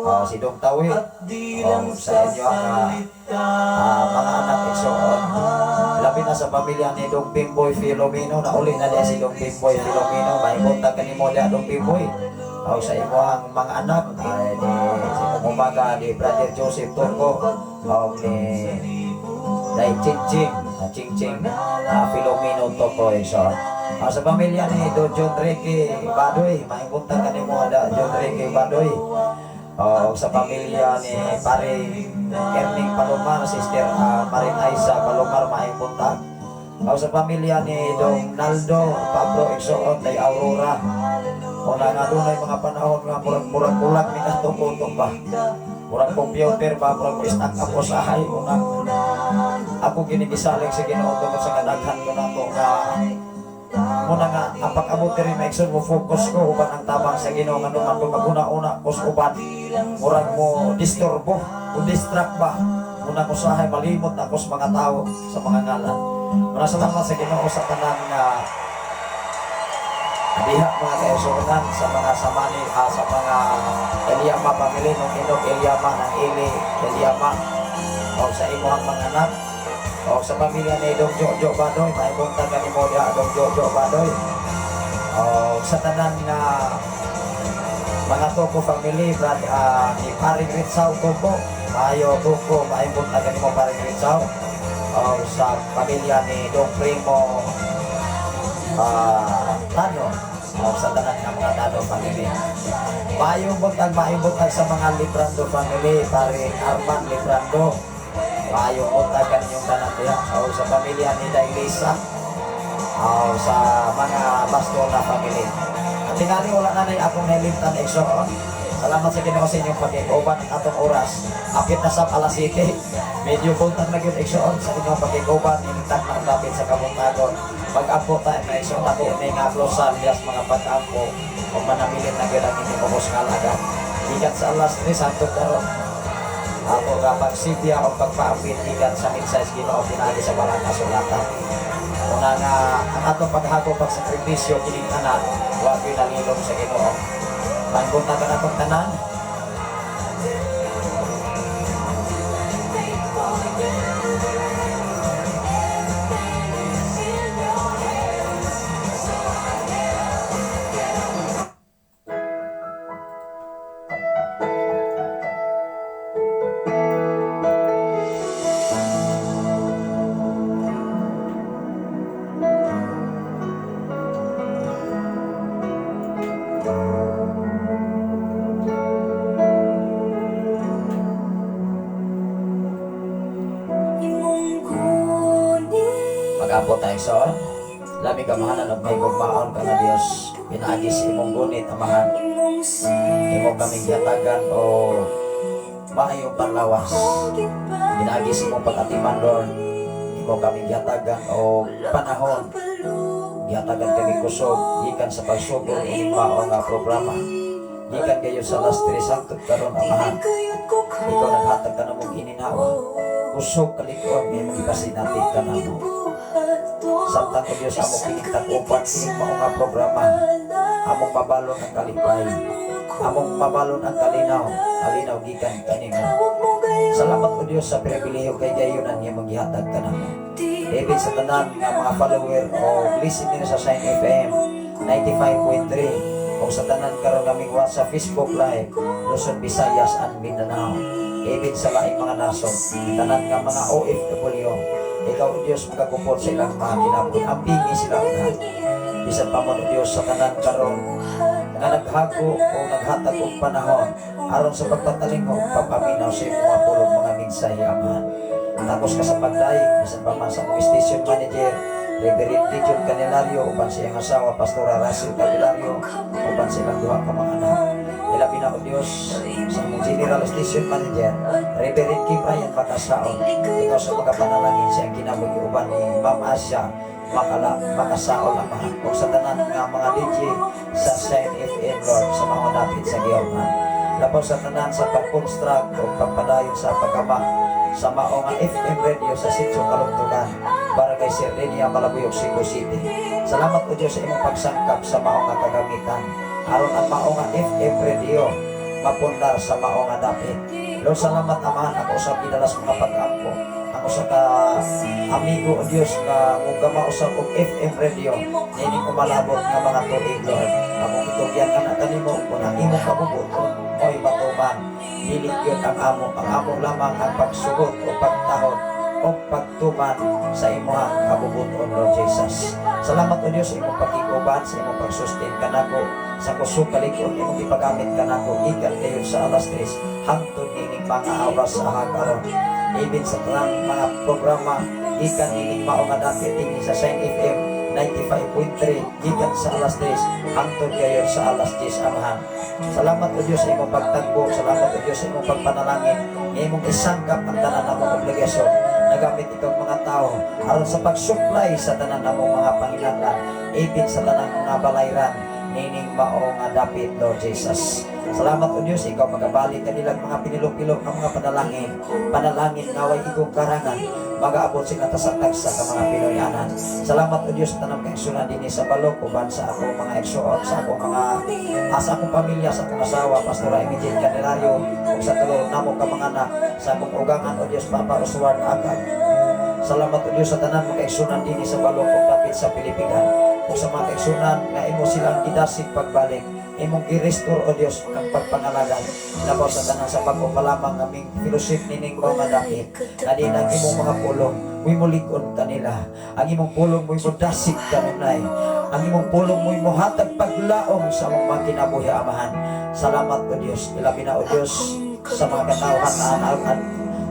Oh, si Dong Tawi. Oh, sa inyo ang mga anak, igsoon. Labi na sa pamilya ni Dong Pimboy Filomeno, nauli na diya si Dong Pimboy Filomeno. Maayong buntag kanimo diha, Dong Pimboy. Oh, sa imo ang mga anak ay ni si umaga ni Brother Joseph Turco o ni Day Ching Ching Ching Filomeno Tokoy. So, sa pamilya ni Don John Ricky Badoy, maayong buntag kanimo da, John Ricky Badoy. O sa pamilya ni Pare Erning Palomar, Sister Marin Aiza Palomar, maayong buntag. O sa pamilya ni Dong Naldo Pablo Igsoon, Day Aurora. Una nga dunay mga panahon nga murag-murag kulang ni atong utok ba. Murag computer ba, murag mo-stuck up usahay. Una, ako ginigisalig sa Ginoo tungod sa kadaghan ko nato nga muna nga ang pag-abot diri, mga igsoon, mo focus ko uban ang tabang sa Ginoo, nga numan kung maguna-una ko sa uban, murag mo disturbo o distract ba. Muna ko sahay malimot ako sa mga tao, sa mga ngalan. Muna, salamat sa Ginoo sa tanan nga diha, mga kaigsuonan, sa mga samani, sa mga Eliama family, nung Inog Eliama ng Ili Eliama o sa imuhang mga anak o sa pamilya ni Dong Jojo Badoy. Maayong buntag kanimo diha, Dong Jojo Badoy, o sa tanan nga mga Toko family, brad ni Paring Ritsaw Toko. Maayo Toko, maayong buntag kanimo, Paring Ritsaw, o sa pamilya ni Dong Primo Tano o sa tanan nga mga Tano family. Maayong buntag, maayong buntag sa mga Librando family, Paring Arman Librando. Maayong buntag kaninyong tanan diha. O sa pamilya ni Day Lisa. O sa mga Bastona family. At tingali wala na na akong nalimtan, igsoon. Salamat sa Ginoo sa inyong pag-uban ang atong oras. Apit na sa alas 7. Medyo buntag na gyud, igsoon, sa inyong pag-uban initag na ang dapit sa kabuntagon. Pag-ampo ta, mga igsoon, ako ni nga closan dias mga pag-ampo o manamilin na gyud ang inyong ubos nga alaga. Gikan sa alas 3 hangtod karon. Ako nga pagsibya o pagpaapit gikan sa mensahe sa Ginoo pinaagi sa balang kasulatan. Una nga ang atong paghago, pagsakripisyo kining tanan wa gyud nalilom sa Ginoo. Panggunta ka natong tanan. Imong gunit. Mag-ampo tayo sa lami kamahalan ug mahigugmaon ka nga Dios, pinaagi sa imong gunit, Amahan. Imong Imo kaming giatagan og maayong panlawas. Pinaagi sa imong pag-atiman, Lord. Imo kaming giatagan og panahon. Giatagan kami kusog gikan sa pagsugod ining mao nga programa. Gikan kayo sa alas 3 hangtod karon, Amahan. Ikaw naghatag ka namong gininhawa. Kusog kalig-on nga imong gipasinati kanamo. Samtang o Diyos among kining kining mao nga programa, among mabalon ang kalipay, among mabalon ang kalinaw, kalinaw gikan kanimo. Salamat o Diyos sa pribilehiyo kay gayunan nga imong gihatag kanamo. Ibig sa tanan nga mga follower o listener sa Shine FM 95.3 o sa tanan karon naming watch sa Facebook Live, Luzon, Visayas and Mindanao. Ibig sa laing mga nasod, tanan nga mga OFW, ikaw o Diyos magakupot sa ilang mga kinabuhi. Ampingi sila una. Bisan pa mo, o Diyos, sa tanan karon nga naghago o naghatag og panahon aron sa pagpatalingog, pagpaminaw sa imong mga pulong, mga mensahe, Amahan. Takos ka sa pagdayeg bisan pa man sa among station manager, Reverend Dijon Canelario, uban sa iyang asawa, Pastora Russell Canelario, uban sa ilang duha ka mga anak. Ilabi na o Diyos sa among general station manager, Reverend Kim Ryan Makasaon. Ikaw sa magapanalangin sa iyang kinabuhi uban ni Ma'am Asya Makala, Makasaon, Amahan. O sa tanan nga mga DJ sa Shine FM, Lord, sa mga dapit sa Giyorman. Labaw sa tanan sa pag-construct o pagpadayon sa pagkama sa mao nga FM radio sa Sitio Kalugtugan, Barangay Serdenia, Malabuyok, Cebu City. Salamat o Diyos sa imong pagsangkap sa mao nga kagamitan aron ang mao nga FM radio mapundar sa mao nga dapit. Lord, salamat, Amahan. Ako sa gidalas mga pag-ampo. Ako sa ka amigo o Diyos nga mugama usab og FM radio nining umalabot nga mga tuig, Lord. Among itugyan ka na kanimo kung ang imong kabubuton mo'y matuman. Dili gyud ang amo lamang ang pagsugot o pagtahod. O pagtuman sa imuhang kabubuton, Lord Jesus. Salamat, O Dios, sa imong pakiguban, sa imong pagsustain kanako, sa kusog kalig-on imong ipagamit kanako, gikan kayo sa alas 3 hangtod nining mga oras sa karon. Even sa tanang mga programa, gikan nining mao nga dapit dinhi sa Shine FM 95.3, gikan sa alas 3 hangtod kayo sa alas 10, Amahan. Salamat, O Dios, sa imong pagtagbo, salamat, O Dios, sa imong pagpanalangin, nga imong isangkap ang tanan namong obligasyon. Nagamit ikaw mga tao aron sa pag-supply sa tanan namong mga panginahanglan, even sa tanang mga balayran nining mao nga dapit, Lord Jesus. Salamat, O Dios, ikaw magabalik kanilang mga pinilok-pilok nga mga panalangin. Panalangin nga way igong karangan, magaabot sila sa tagsa ka mga Pinoyanan. Salamat, O Dios, sa tanang kaigsunan dinhi sa balok uban sa ako mga igsoon, sa akong mga sa akong pamilya, sa akong asawa, Pastora Emigene Candelario, ug sa tulo namo ka mga anak, sa akong ugangan, O Dios, Papa Oswald Agag. Salamat, O Dios, sa tanan mga kaigsunan dinhi sa balok ug dapit sa Pilipinas. Ug sa mga kaigsunan nga imo silang gidasig pagbalik, imong gi-restore, O Dios, ang pagpangalagan. Labaw sa tanan sa bag-o pa lamang aming fellowship nining mga dapit. Kanina ang imong mga pulong, mo'y mulig-on kanila. Ang imong pulong mo'y mudasig kanunay. Ang imong pulong mo'y muhatag paglaom sa among mga kinabuhi, Amahan. Salamat, O Dios. Ilabi na, O Dios, sa mga katawhan na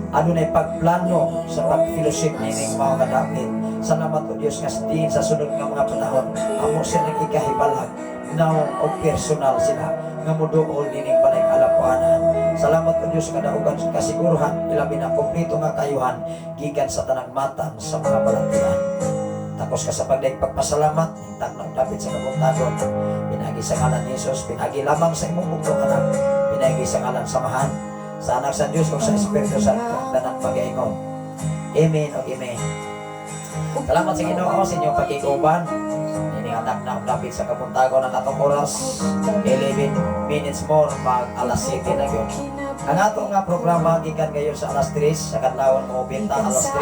adunay pagplano sa pag-fellowship nining mga kadapit. Salamat, O Dios, nga diin sa sunod nga mga panahon, amo silang ikahibalag naong o personal sila nga muduol nining balay Kalapuanan. Salamat, O Dios, nga daugan sa kasiguruhan, ilabi na kompleto nga kayuhan gikan sa tanang matang sa mga balatian. Takos ka sa pagdaig pagpasalamat, tagnaw dapit sa kabuntagon. Pinagi sa ngalan ni Jesus, pinagi lamang sa imong bugtong Anak, pinagi sa ngalan sa Amahan, sa Anak sa Diyos o sa Espiritu Santo, tanan magaingon. Amen o amen. Salamat sa Ginoo sa inyong pagkikuban. Ini anak na dapit sa kabuntagon ang atong oras. 11 minutes more, mag alas 7 na yun. Ang ato nga programa gikan gayon sa alas 3 sa kadlawon mo binta alas 3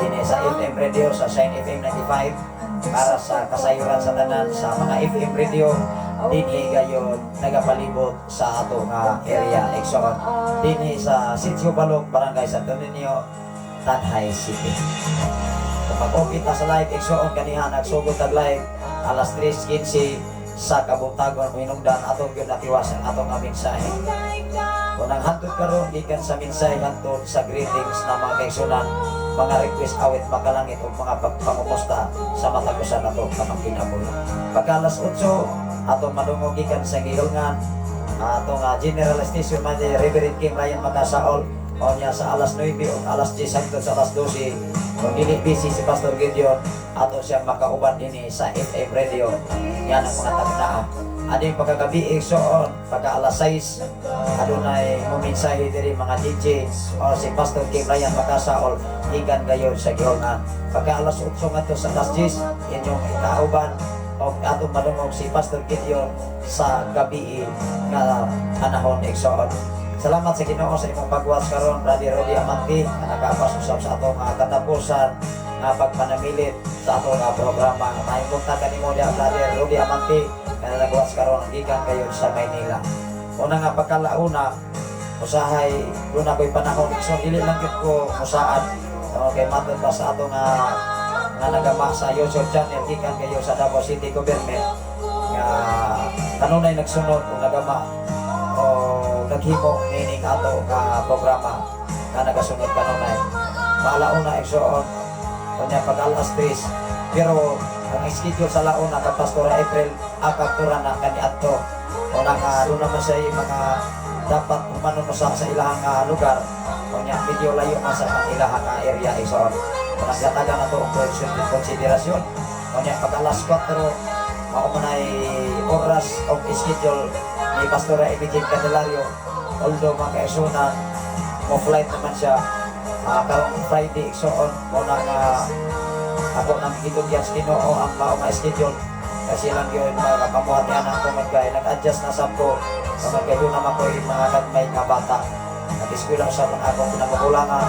dinhi sa FM radio sa Shine FM 95 para sa kasayuran sa tanan sa mga FM radio dinhi gayon nagapalibot sa ato nga area, igsoon, dinhi sa Sitio Balok, Barangay Santo Niño, Tanjay City. Kung mag-open ta sa live, igsoon, kaniha nagsugod tag live alas 3:15 sa kabuntagon, hinungdan atong gyud natiwas ang atong nga mensahe. Kung ang hantod karon gikan sa mensahe hantod sa greetings na mga kaigsunan, mga request awit makalangit o mga pagpangumusta sa matag usa nato ka kinabuhi. Pagka alas 8, atong madungog gikan sa gihulngan atong General Station Manager Reverend Kim Ryan Makasaol o niya sa alas 9 o alas 10 hangtod sa alas 12. Kung dili busy si Pastor Gideon, ato siyang makauban dinhi sa FM radio. Yan ang mga tagnaa. Ading pagkagabi, igsoon, pagka alas 6, adunay mumensahe diri mga DJ o si Pastor Kim Ryan Makasaol gikan gayon sa gihulngan. Pagka alas 8 ngadto sa alas 10, inyong ikauban o atong madungog si Pastor Gideon sa gabi nga panahon, igsoon. Salamat sa Ginoo sa imong pag-watch karon, Brother Rodi Amanti, nga nakaapas usab sa atong katapusan nga pagpanamilit sa atong programa. Maayong buntag kanimo diha, Brother Rodi Amanti, nga nag-watch karon gikan kayo sa Maynila. Una nga pagkalauna, usahay doon ako'y panahon so dili lang gyud ko musaad. Okay, matod pa sa ato nga nga nagama sa YouTube channel gikan kayo sa Davao City Government nga kanunay nagsunod kung nagama o naghimo nining ato nga programa nga nagasunod kanunay. Maalauna, igsoon, kunya pag alas 3, pero ang schedule sa launa ka Pastora April akaptura na kaniadto. Una nga doon naman siya yung mga dapat umano mo sa ilahang lugar, kunya medyo layo man sa ang ilahang area, igsoon. Unang gatagan na to ang konsiderasyon. Kunya pag alas 4, mao man ay oras o schedule ni Pastora Emigene Candelario. Although, mga kaigsunan, mo flight naman siya karong Friday, igsoon. Mo na nga ako nang gitugyan sa Ginoo ang mao nga schedule kasi lang yun mga pamuhat niya anak tungod kay nag-adjust na sab ko tungod kay doon naman ko yung mga gagmay nga bata nag-eskwela sa mga akong pinamagulangan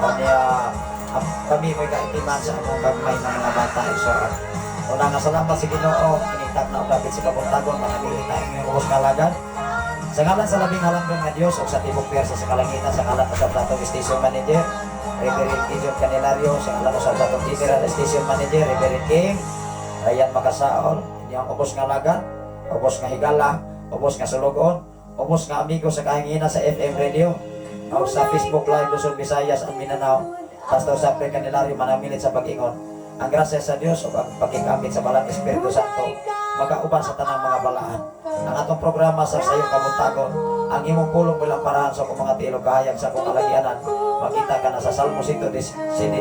o niya kami mo'y kaitiman sa among gagmay nga mga bata, igsoon. Una nga salamat sa Ginoo, initag na og dapit sa kabuntagon, manamili tayo ngayong ubos kalagan. Sa ngalan sa Labing Halangdon nga Dios ug sa tibok pwersa sa kalangitan, sa ngalan usab sa atong station manager, Reverend Gideon Canelario, sa ngalan usab sa atong general station manager, Reverend King Ryan Makasaol, inyong ubos nga alagad, ubos nga higala, ubos nga sulugon, ubos nga amigo sa kahingina sa FM radio o sa Facebook Live, Luzon, Visayas and Mindanao, Pastor Sapre Canelario manamilit sa pag-ingon. Ang grasya sa Dios ug ang pagkikamit sa Balang Espiritu Santo magauban sa tanang mga balaan. Ang atong programa sa Sayong Kabuntagon, ang imong pulong bilang parahan sa akong mga tiil ug kahayag sa akong kalagianan, makita ka na sa Salmo 119,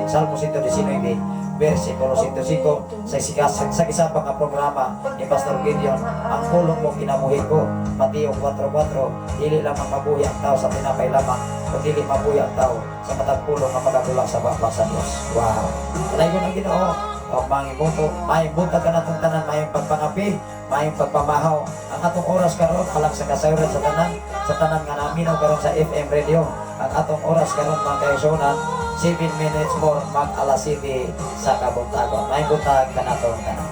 Salmo 119, versikulo 105, sa isa pa nga programa ni Pastor Gideon, ang pulong mo kinabuhi ko, Mateo 4.4, dili lamang mabuhi ang tao sa tinapay lamang, kundi mabuhi ang tao sa matag pulong nga magabulak sa baba sa Dios. Wow. Dalaygon ang Ginoo. O mangibuto, maayong buntag kanatong tanan, maayong pagpangapi, maayong pagpamahaw. Ang atong oras karon alang sa kasayuran sa tanan nga naminaw karon sa FM radio. Ang atong oras karon, mga kaigsuonan, 7 minutes more mag alas 7 sa kabuntagon. Maayong buntag kanatong tanan.